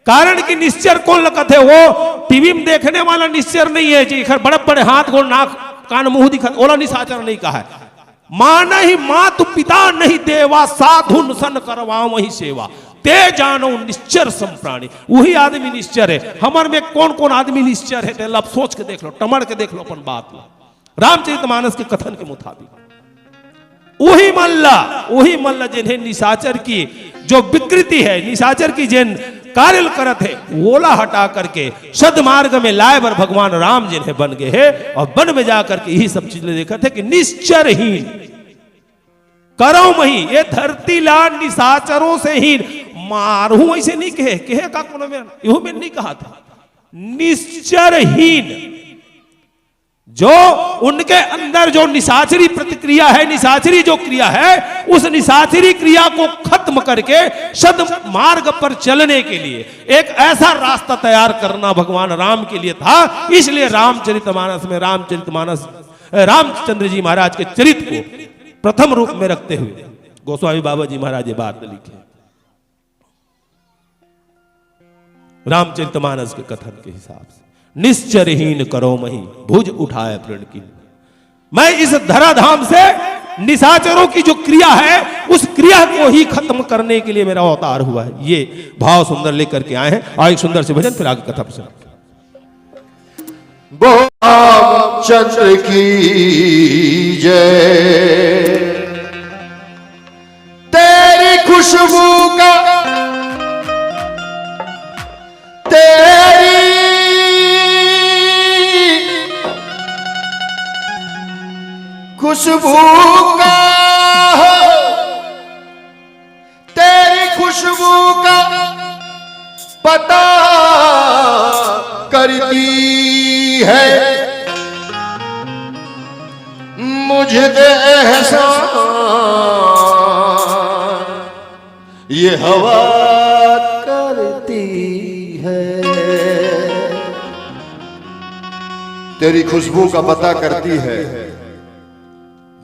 कारण कि निश्चर कोन ल कथे? वो टीवी में देखने वाला निश्चर नहीं हे जी, एखर बड़े बड़े हाथ गोड़ नाक कान मुंह दिखत, ओला निशाचर नहीं कहा हे। मानहि मातु पिता नहीं देवा, साधुन सन करवावहि सेवा। ते जानो निश्चर सम प्राणी। उही आदमी निश्चर हे। हमर में कोन कोन आदमी निश्चर हे, तेला अब सोच के देख लव, टमड़ के देख लव अपन बात ला। रामचरितमानस के कथन के मुताबिक उही मन ला, उही मन ला जेन हे निशाचर की जो विकृति हे, निशाचर की जेन कार्य ल करत हे, ओला हटा करके सदमार्ग में लाय बर भगवान राम जेन हे बन गे हे अउ बन में जा करके इही सब चीज ल देखत हे कि निश्चरहीन करव मही, ये धरती ला निशाचरों से हीन मारहूं, अइसे नइ कहे, कहे का कोनो में, इहू में नइ कहा था। निश्चरहीन, जो उनके अंदर जो निशाचरी प्रतिक्रिया हे, निशाचरी जो क्रिया हे, उस निशाचरी क्रिया को खत्म करके सदमार्ग पर चलने के लिए एक ऐसा रास्ता तैयार करना भगवान राम के लिए था। इसलिए रामचरितमानस में, रामचरितमानस, रामचंद्र जी महाराज के चरित्र को प्रथम रूप में रखते हुए गोस्वामी बाबा जी महाराज ये बात लिखे। रामचरितमानस के कथन के हिसाब से, निश्चरहीन करव मही, भुज उठाय प्रण कीन्ही। मैं इस धराधाम से निशाचरों की जो क्रिया है, उस क्रिया को ही खत्म करने के लिए मेरा अवतार हुआ है। ये भाव सुंदर लेकर के आए हैं। और एक सुंदर से भजन, फिर आगे कथा प्रसंग। रामचंद्र की जय। तेरी खुशबू का, तेरी खुशबू का, तेरी खुशबू का पता करती है मुझ पे एहसान, ये हवा करती है। तेरी खुशबू का पता करती है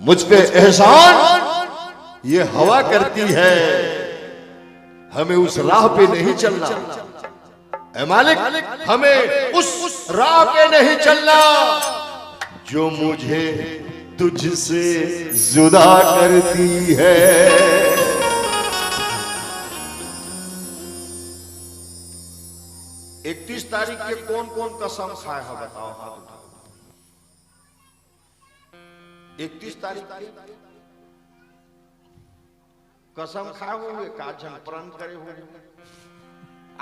मुझ पे एहसान, ये हवा करती है। हमें उस राह पे नहीं चलना, ऐ मालिक, हमें उस राह पे नहीं चलना जो मुझे तुझसे जुदा करती है। इकतीस तारीख के कौन कौन कसम खाए हो, बताओ, हाथ उठाओ। इकतीस तारीख के कसम खाए हो, एक आध झन प्रण करे हो,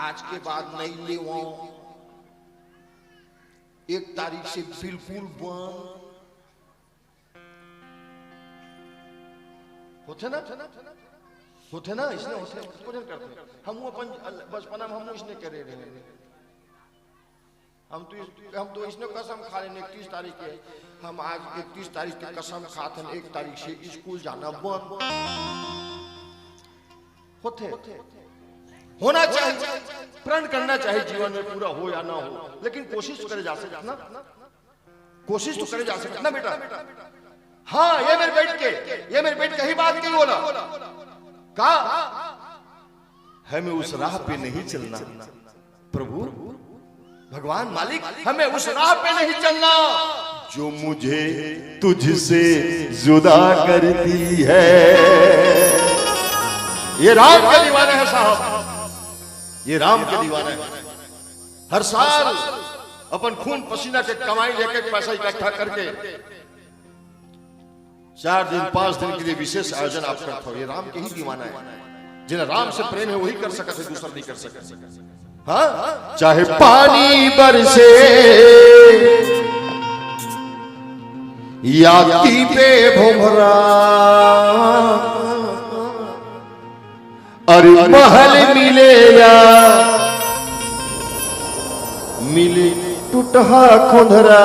आज के बाद नहीं लेवो, एक तारीख से बिल्कुल बंद। होथे ना, होथे ना, इसने होथे, कुछ नहीं करते। हम अपन बचपना में हम इसने करे रहे। हम तो इस, हम तो इसने कसम खा लेने इकतीस तारीख के। हम आज इकतीस तारीख के कसम खात हन, एक तारीख से स्कूल जाना बंद। होथे, होना चाहिए, प्रण करना चाहिए, जीवन में पूरा हो या ना हो, लेकिन कोशिश करे जा सकत ना, कोशिश तो करे जा सकत ना बेटा। हाँ, ये मेरे बैठ के, ये मेरे बैठ के ही बात कही बोला का, हमें उस राह पे नहीं चलना। प्रभु, भगवान मालिक, हमें उस राह पे नहीं चलना जो मुझे तुझसे जुदा करती है। ये राम के दीवाने हैं साहब, ये राम के दीवाने हैं। हर साल अपन खून पसीना के कमाई, एक एक पैसा इकट्ठा करके चार दिन, पांच दिन के लिए विशेष आयोजन आप करत हो, ये राम के ही दीवाना है। जिन्हें राम से प्रेम है, वही कर सकत है, दूसरा नहीं कर सकत। हाँ, चाहे पानी बरसे या कीपे भोमरा, अरे महल मिले या मिले टुटहा खोंधरा,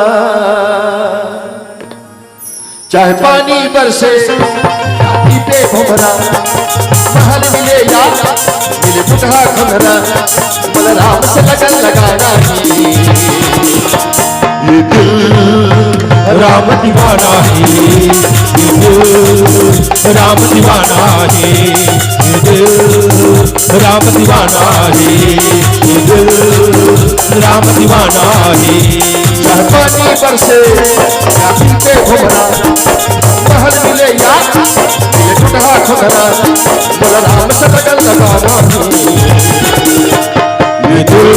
चाहे पानी बरसे, पीपे भोमरा, महल मिले या मिले टुटहा खोंधरा, बलराम से लगन लगाना ही। ये दिल राम दीवाना है, ये दिल राम दीवाना है, ये दिल राम दीवाना है, ये दिल राम दीवाना है। चाहे पानी बरसे या पीपे भोमरा, महल मिले या ये टुटहा खोंधरा, बलराम से लगन लगाना है। ये दिल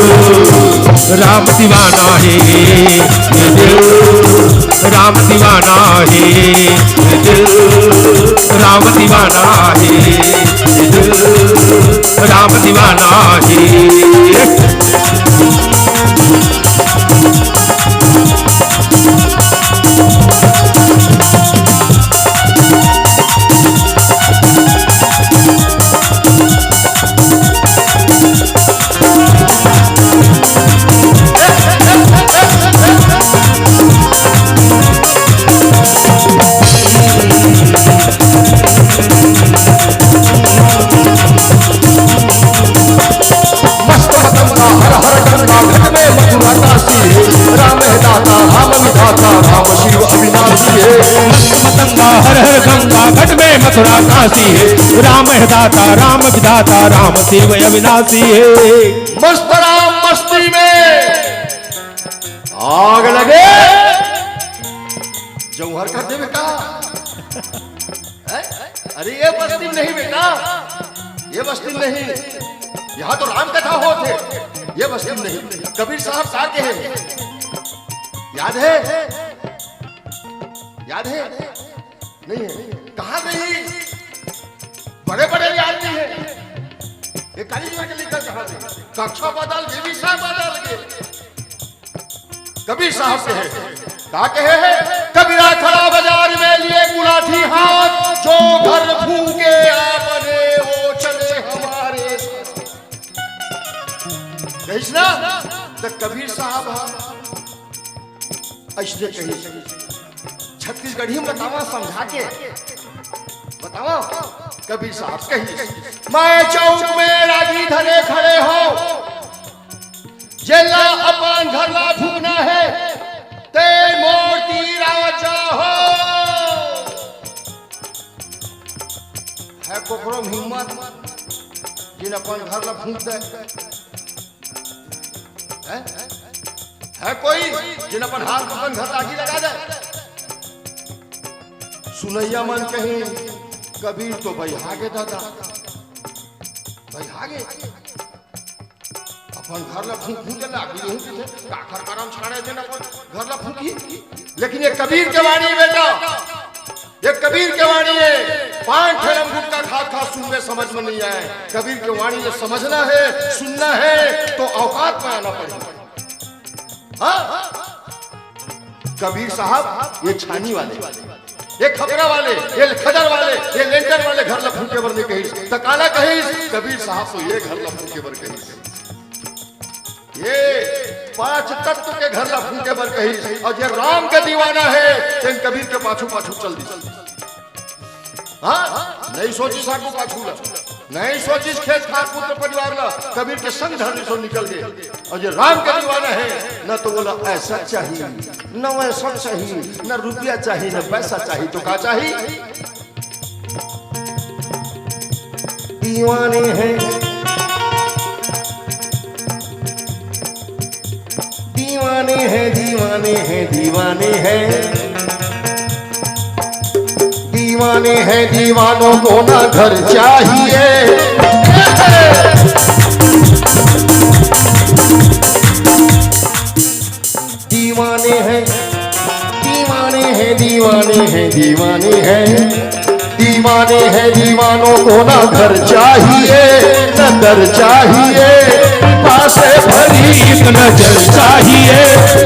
राम दीवाना है, ये दिल राम दीवाना है, ये दिल राम दीवाना है, ये दिल राम दीवाना है। मस्त मतंगा हर हर गंगा घट में मथुरा काशी है। राम है दाता राम विधाता राम शिव अविनाशी है। मस्त मतंगा हर हर गंगा घट में मथुरा काशी है। राम है दाता राम विधाता राम शिव अविनाशी है। मस्त राम मस्ती में आग लगे। जौहर कर देवे का? हैं? अरे ये बस्ती में नहीं बेटा, ये बस्ती में नहीं। यहाँ तो राम कथा होत हे, ये बस्ती में नहीं। कबीर साहब का कहे, याद है? याद है? नहीं है? कहाँ रही? बड़े बड़े आदमी है। ये काली जी के लिखा कहाँ रही? कक्षा बदल के, विषय बदल के। कबीर साहब कहे, का कहे है? कबीरा खड़ा बाजार में लिए गुलाठी हाथ, जो घर फूके आपने वो चले हमारे साथ। कहिस ना, त कबीर साहब ह अइसने कहिस। छत्तीसगढ़ी में बतावा, समझा के बतावा। कबीर साहब कहिस, मैं चौक में रागी धरे खड़े हो, जेला अपन घर ला फूकना है, ते मोर तीर आ जा हो। है कोकरो में हिम्मत, जिन अपन घर ला फूक दे? है? है कोई जिन अपन हाथ अपन घर ला आगी लगा दे? सुनइया मन कहीं, कबीर तो बइहा गे दादा, बइहा गे। अपन घर ला फूक फूक के लागी, यही पीछे काखर करम छाड़े देना अपन घर ला फूकी। लेकिन ये कबीर के वाणी बेटा, ये कबीर के वाणी है। पान ठेलम गुटखा खा खा सुनने समझ में नहीं आए। कबीर के वाणी ये समझना है, सुनना है तो औकात में आना पड़ेगा। हाँ, कबीर साहब ये छानी वाले, ये खपरा वाले, ये खदर वाले, ये लेंटर वाले घर ला फूके बर नहीं कहिस, त काला कहिस? कबीर साहब तो ये घर ला फूके बर कहिस, ये पांच तत्व के घर ला फूके बर कहिस। और ये राम के दीवाना है, तेन कबीर के पाछू पाछू चल दी। हाँ, नहीं सोचिस आगू पाछू ला, नहीं सोचिस खेत खार पुत्र परिवार ला, कबीर के संग धर्म से निकल गए। और जो राम का दीवाना है, न तो बोला ऐसा चाहिए, न वैसा चाहिए, न रुपया चाहिए, न पैसा चाहिए, तो का चाहिए? दीवाने हैं, दीवाने हैं, दीवाने हैं, दीवाने हैं। दीवाने हैं, दीवानों को ना घर चाहिए। दीवाने हैं, दीवाने हैं, दीवाने हैं, दीवाने हैं। दीवाने हैं, दीवानों को ना घर चाहिए, न दर चाहिए। पासे भरी एक नजर चाहिए,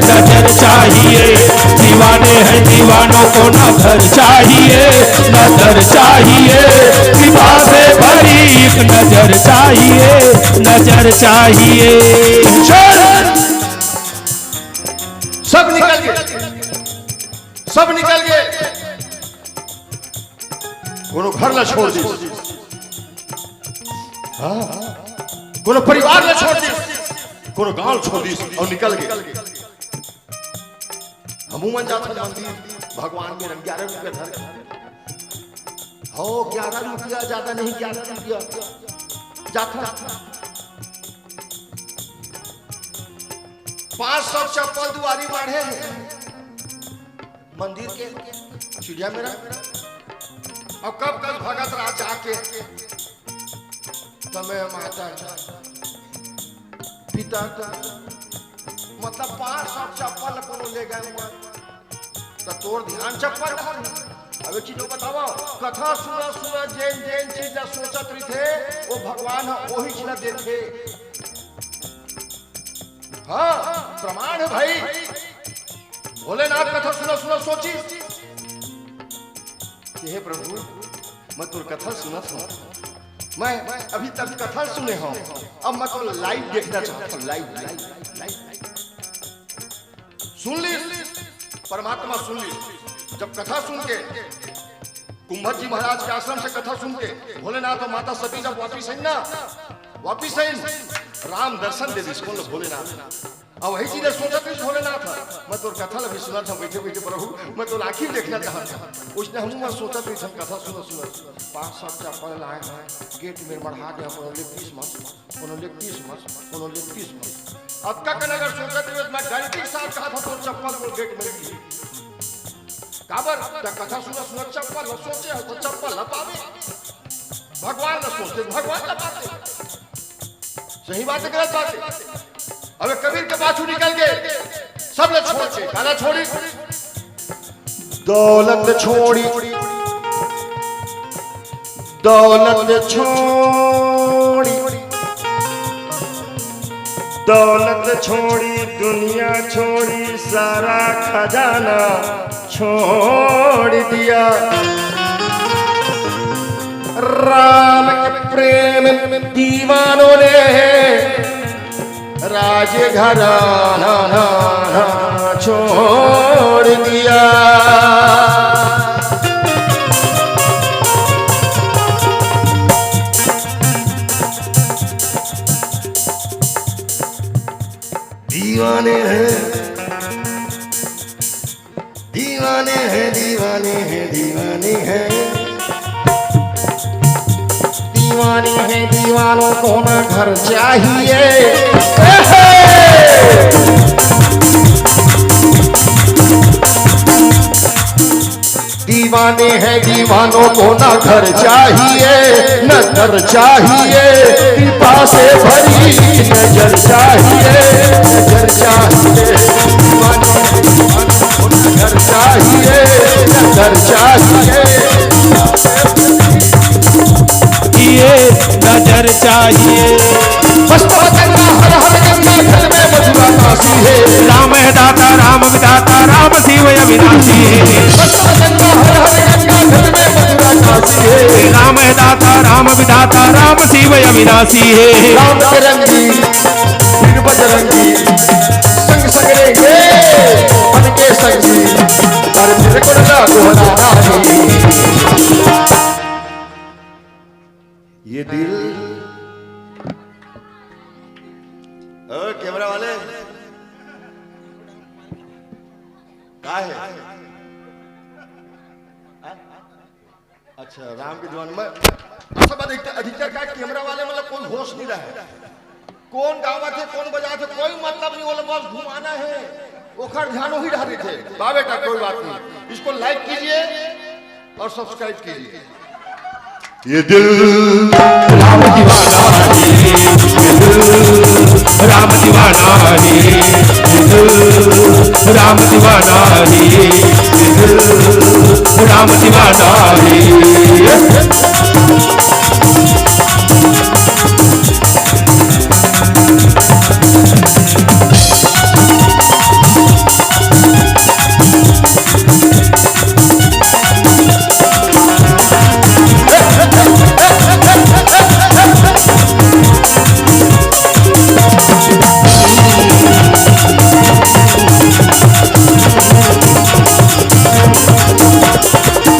नजर चाहिए। दीवाने हैं, दीवानों को ना घर चाहिए, न दर चाहिए। पासे भरी एक नजर चाहिए, नजर चाहिए। चल। सब निकल गए, सब निकल गए। कोनो घर ला छोड़ दिस, हाँ, कोनो परिवार ला छोड़ दिस, कोनो गांव छोड़ दिस और निकल गए। हमू मन जाथन मंदिर, भगवान के ग्यारह रुपया धर। हो, ग्यारह रुपया, ज्यादा नहीं, ग्यारह रुपया। जाथन, पांच सौ चप्पल दुआरी बाढ़े हे मंदिर के चिड़िया मेरा। अब कब कब भगत राज आके तमे माता पिता का, मतलब, पांच सौ चप्पल कोनो ले गए हुआ, तो तोर ध्यान चप्पल ला। अब एक चीज बतावा, कथा सुना सुना जेन जेन चीज ला सोचत रहिथे, वो भगवान ह वही चीज ला देथे। हाँ, प्रमाण है भाई। भोलेनाथ कथा सुना सुना सोचिस कि हे प्रभु, मैं तोर कथा सुनत हूँ, मैं अभी तक कथा सुने हूँ, अब मैं तो लाइव देखना चाहता हूँ, लाइव, लाइव, लाइव। सुन ली, परमात्मा सुन ली। जब कथा सुन के कुंभर जी महाराज के आश्रम से कथा सुन के भोलेनाथ और माता सती जब वापिस आइन ना, वापिस आइन, राम दर्शन दे दिस भोलेनाथ। अब वही चीज सोचत रहिस भोलेनाथ, मैं तोर कथा ला भी सुनत हूँ, बैठे बैठे प्रभु, मैं तोर आँखी देखना चाहत हूँ। उसने हम मैं सोचत रहिस, हम कथा सुनत सुनत पाँच सात चप्पल लाए हैं, गेट में मढ़ा के हम लोग तीस मत, कोनो ले तीस मत, कोनो ले तीस मत। अतका कन अगर सोचत रहिस, मैं गारंटी के साथ कहा था, तोर चप्पल मोर गेट में गिरही। काबर? त कथा सुनत सुनत चप्पल ला सोचे हो, तो चप्पल ला पावे। भगवान ला सोचते, भगवान ला पाते। सही बात है, गलत बात है? अबे कबीर के पाछू निकल गए, सब ले छोड़ के, काला छोड़ी, दौलत छोड़ी, दौलत छोड़ी, दौलत छोड़ी, दुनिया छोड़ी, सारा खजाना छोड़ दिया। राम के प्रेम दीवानों ने राज घराना छोड़ दिया। दीवाने हैं, दीवाने हैं, दीवाने हैं, दीवाने हैं। दीवाने हैं, दीवानों को ना घर चाहिए। दीवाने हैं, दीवानों को ना घर चाहिए, न घर चाहिए। कृपा से भरी नजर चाहिए, नजर चाहिए। दीवाने हैं, दीवानों को ना घर चाहिए, न घर चाहिए। ये नजर चाहिए। बस तो गंगा हर हर गंगा, जल में मथुरा काशी है। राम है दाता, राम विधाता, राम शिव अविनाशी है। बस तो गंगा हर हर गंगा, जल में मथुरा काशी है। राम है दाता, राम विधाता, राम शिव अविनाशी है। राम के रंगी, फिर बजरंगी, संग संग रहेंगे, बन के संगी, पर मेरे को ना दोहराना नहीं। ये दिल, ओ कैमरा वाले, का है? अच्छा, राम के जवान में, अच्छा, बात अधिकतर, अधिकतर का कैमरा वाले, मतलब, कोई होश नहीं रहा है। कौन गावत है, कौन बजावत है, कोई मतलब नहीं, वो लोग बस घुमाना है, ओखर ध्यान वही रह रहे थे। वाह बेटा, कोई बात नहीं, इसको लाइक कीजिए और सब्सक्राइब कीजिए। ये दिल राम दीवाना है, ये दिल राम दीवाना है, ये दिल राम दीवाना है, ये दिल राम दीवाना है।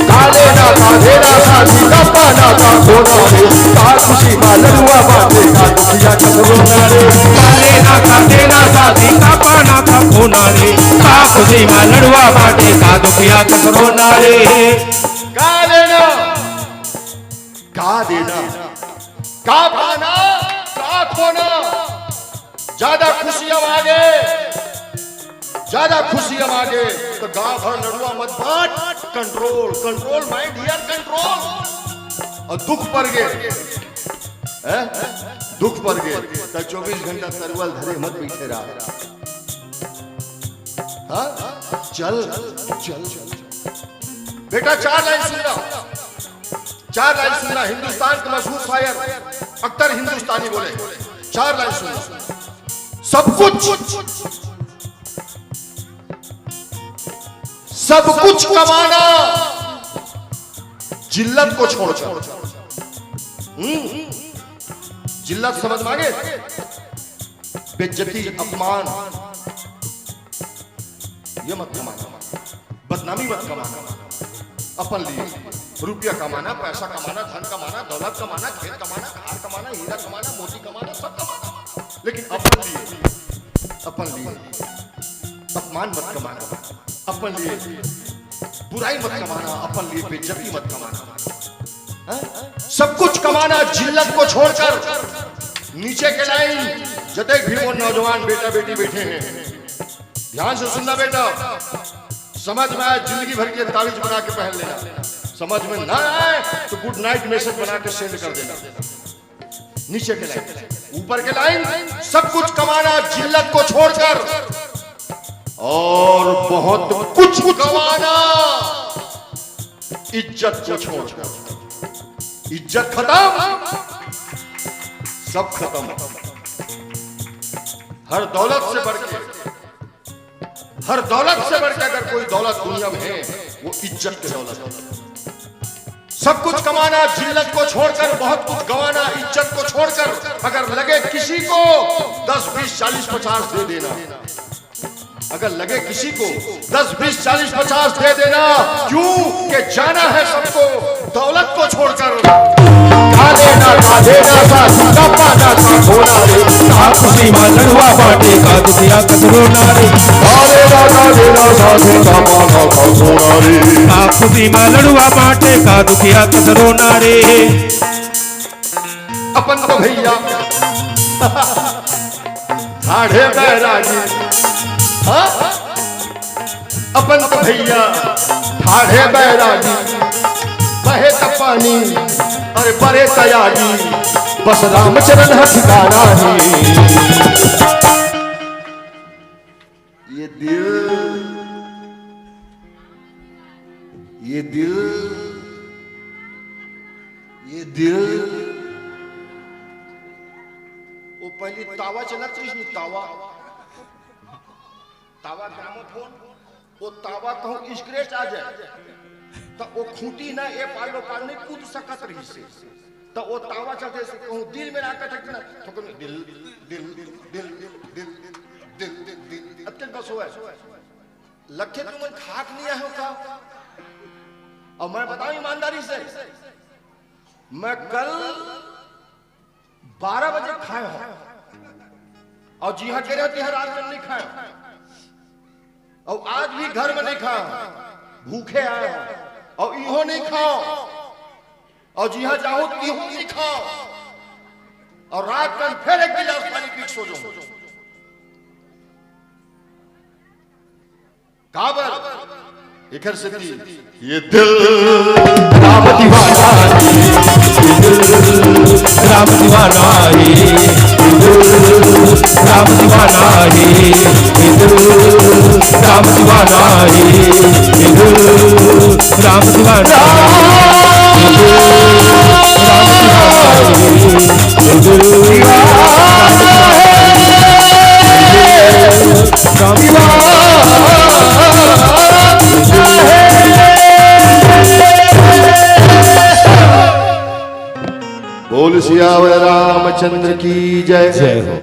काले ना काले ना साथी का पाना का खोना रे, का खुशी मा लड़ुआ बाटे का दुखिया ककरो ना रे। काले ना काले ना साथी का पाना का खोना रे, का खुशी मा लड़ुआ बाटे का दुखिया ककरो ना रे। का देना, का देना, का पाना, का खोना। ज्यादा खुशी अब आगे, ज्यादा खुशी अब आगे, तो गांव भर लड़ुआ मत बांट। कंट्रोल, कंट्रोल, माय डियर, कंट्रोल। और दुख पर गे, हैं? दुख पर गे, तो चौबीस घंटा तरवल धरे मत बैठे रहा। हाँ? चल, चल, चल। बेटा, चार लाइन सुन लो, चार लाइन सुनना। हिंदुस्तान के मशहूर शायर अख्तर हिंदुस्तानी बोले, चार लाइन सुनना। सब कुछ, सब कुछ कमाना, जिल्लत को छोड़कर। हम्म, जिल्लत समझ मांगे, बेइज्जती, अपमान, ये मत कमाना, बदनामी मत कमाना। अपन लिए रुपया कमाना, पैसा कमाना, धन कमाना, दौलत कमाना, खेत कमाना, कार कमाना, हीरा कमाना, मोती कमाना, सब कमाना, लेकिन अपन लिए, अपन लिए अपमान मत कमाना, अपन लिए बुराई मत कमाना, अपन लिए बेइज्जती मत कमाना। हैं? सब कुछ कमाना, जिल्लत को छोड़कर। नीचे के लाइन, जतेक भी वो नौजवान बेटा बेटी बैठे हैं, ध्यान से सुनना बेटा, समझ में आए, जिंदगी भर के तावीज बना के पहन लेना, समझ में ना आए तो गुड नाइट मैसेज बना के सेंड कर देना। नीचे के लाइन, ऊपर के लाइन, सब कुछ कमाना जिल्लत को छोड़कर, और बहुत कुछ गंवाना, इज्जत को छोड़कर। इज्जत खत्म, सब खत्म। हर दौलत से बढ़ के, हर दौलत से बढ़ के अगर कोई दौलत दुनिया में है, वो इज्जत की दौलत है। सब कुछ कमाना, जिल्लत को छोड़कर, बहुत कुछ गंवाना, इज्जत को छोड़कर, अगर लगे किसी को दस, बीस, चालीस, पचास दे देना, अगर लगे किसी को दस, बीस, चालीस, पचास दे देना, क्यों कि जाना है सबको दौलत को छोड़कर। खा लेना, खा लेना, साथी का पाना का घोड़ा रे। का खुशी मा लड़ुआ बांटे, का दुखिया कस रोना रे। खा लेना, खा लेना, साथी का पाना का घोड़ा रे। का खुशी मा लड़ुआ बांटे, का दुखिया कस रोना रे। अपन तो भैया ठाढ़े बैरागी, हाँ? अपन तो भैया ठाढ़े बैरागी, बहे त पानी, अरे बरे तयागी, बस रामचरण है ठिकाना ही। ये दिल, ये दिल, ये दिल। वो पहली तावा चलत रहिस नी, तावा, तावा ग्रामोफोन, वो तावा कहूँ scratch आ जाए, त वो खूंटी ना ए पार ओ पार नहीं कूद सकत रहिस हे। त वो तावा चलते से कहूँ दिल में राखत हे ना, तो कहूँ दिल, दिल, दिल, दिल, दिल, दिल, दिल, दिल, दिल, अतके बस होवय। लगथे तुमन खाक नहीं आए हो का? और मैं बताऊं ईमानदारी से, मैं कल बारह बजे खाए हो, और जिहां गे रहे हो, तिहां रात में नहीं खाए हो, और आज भी घर में नहीं खाए हो, भूखे आए हो, और इहो नहीं खाओ, और जिहां जाओ, तिहो नहीं खाओ, और रात में फिर एक गिलास पानी पी के सो जाओ। काबर? एकर सेती ये दिल राम दीवाना है, ये दिल राम दीवाना है, ये दिल राम दीवाना है, ये दिल राम दीवाना है, ये दिल राम दीवाना है, ये दिल राम दीवाना है, ये दिल दीवाना है। बोल सियावर रामचंद्र की जय। जय हो।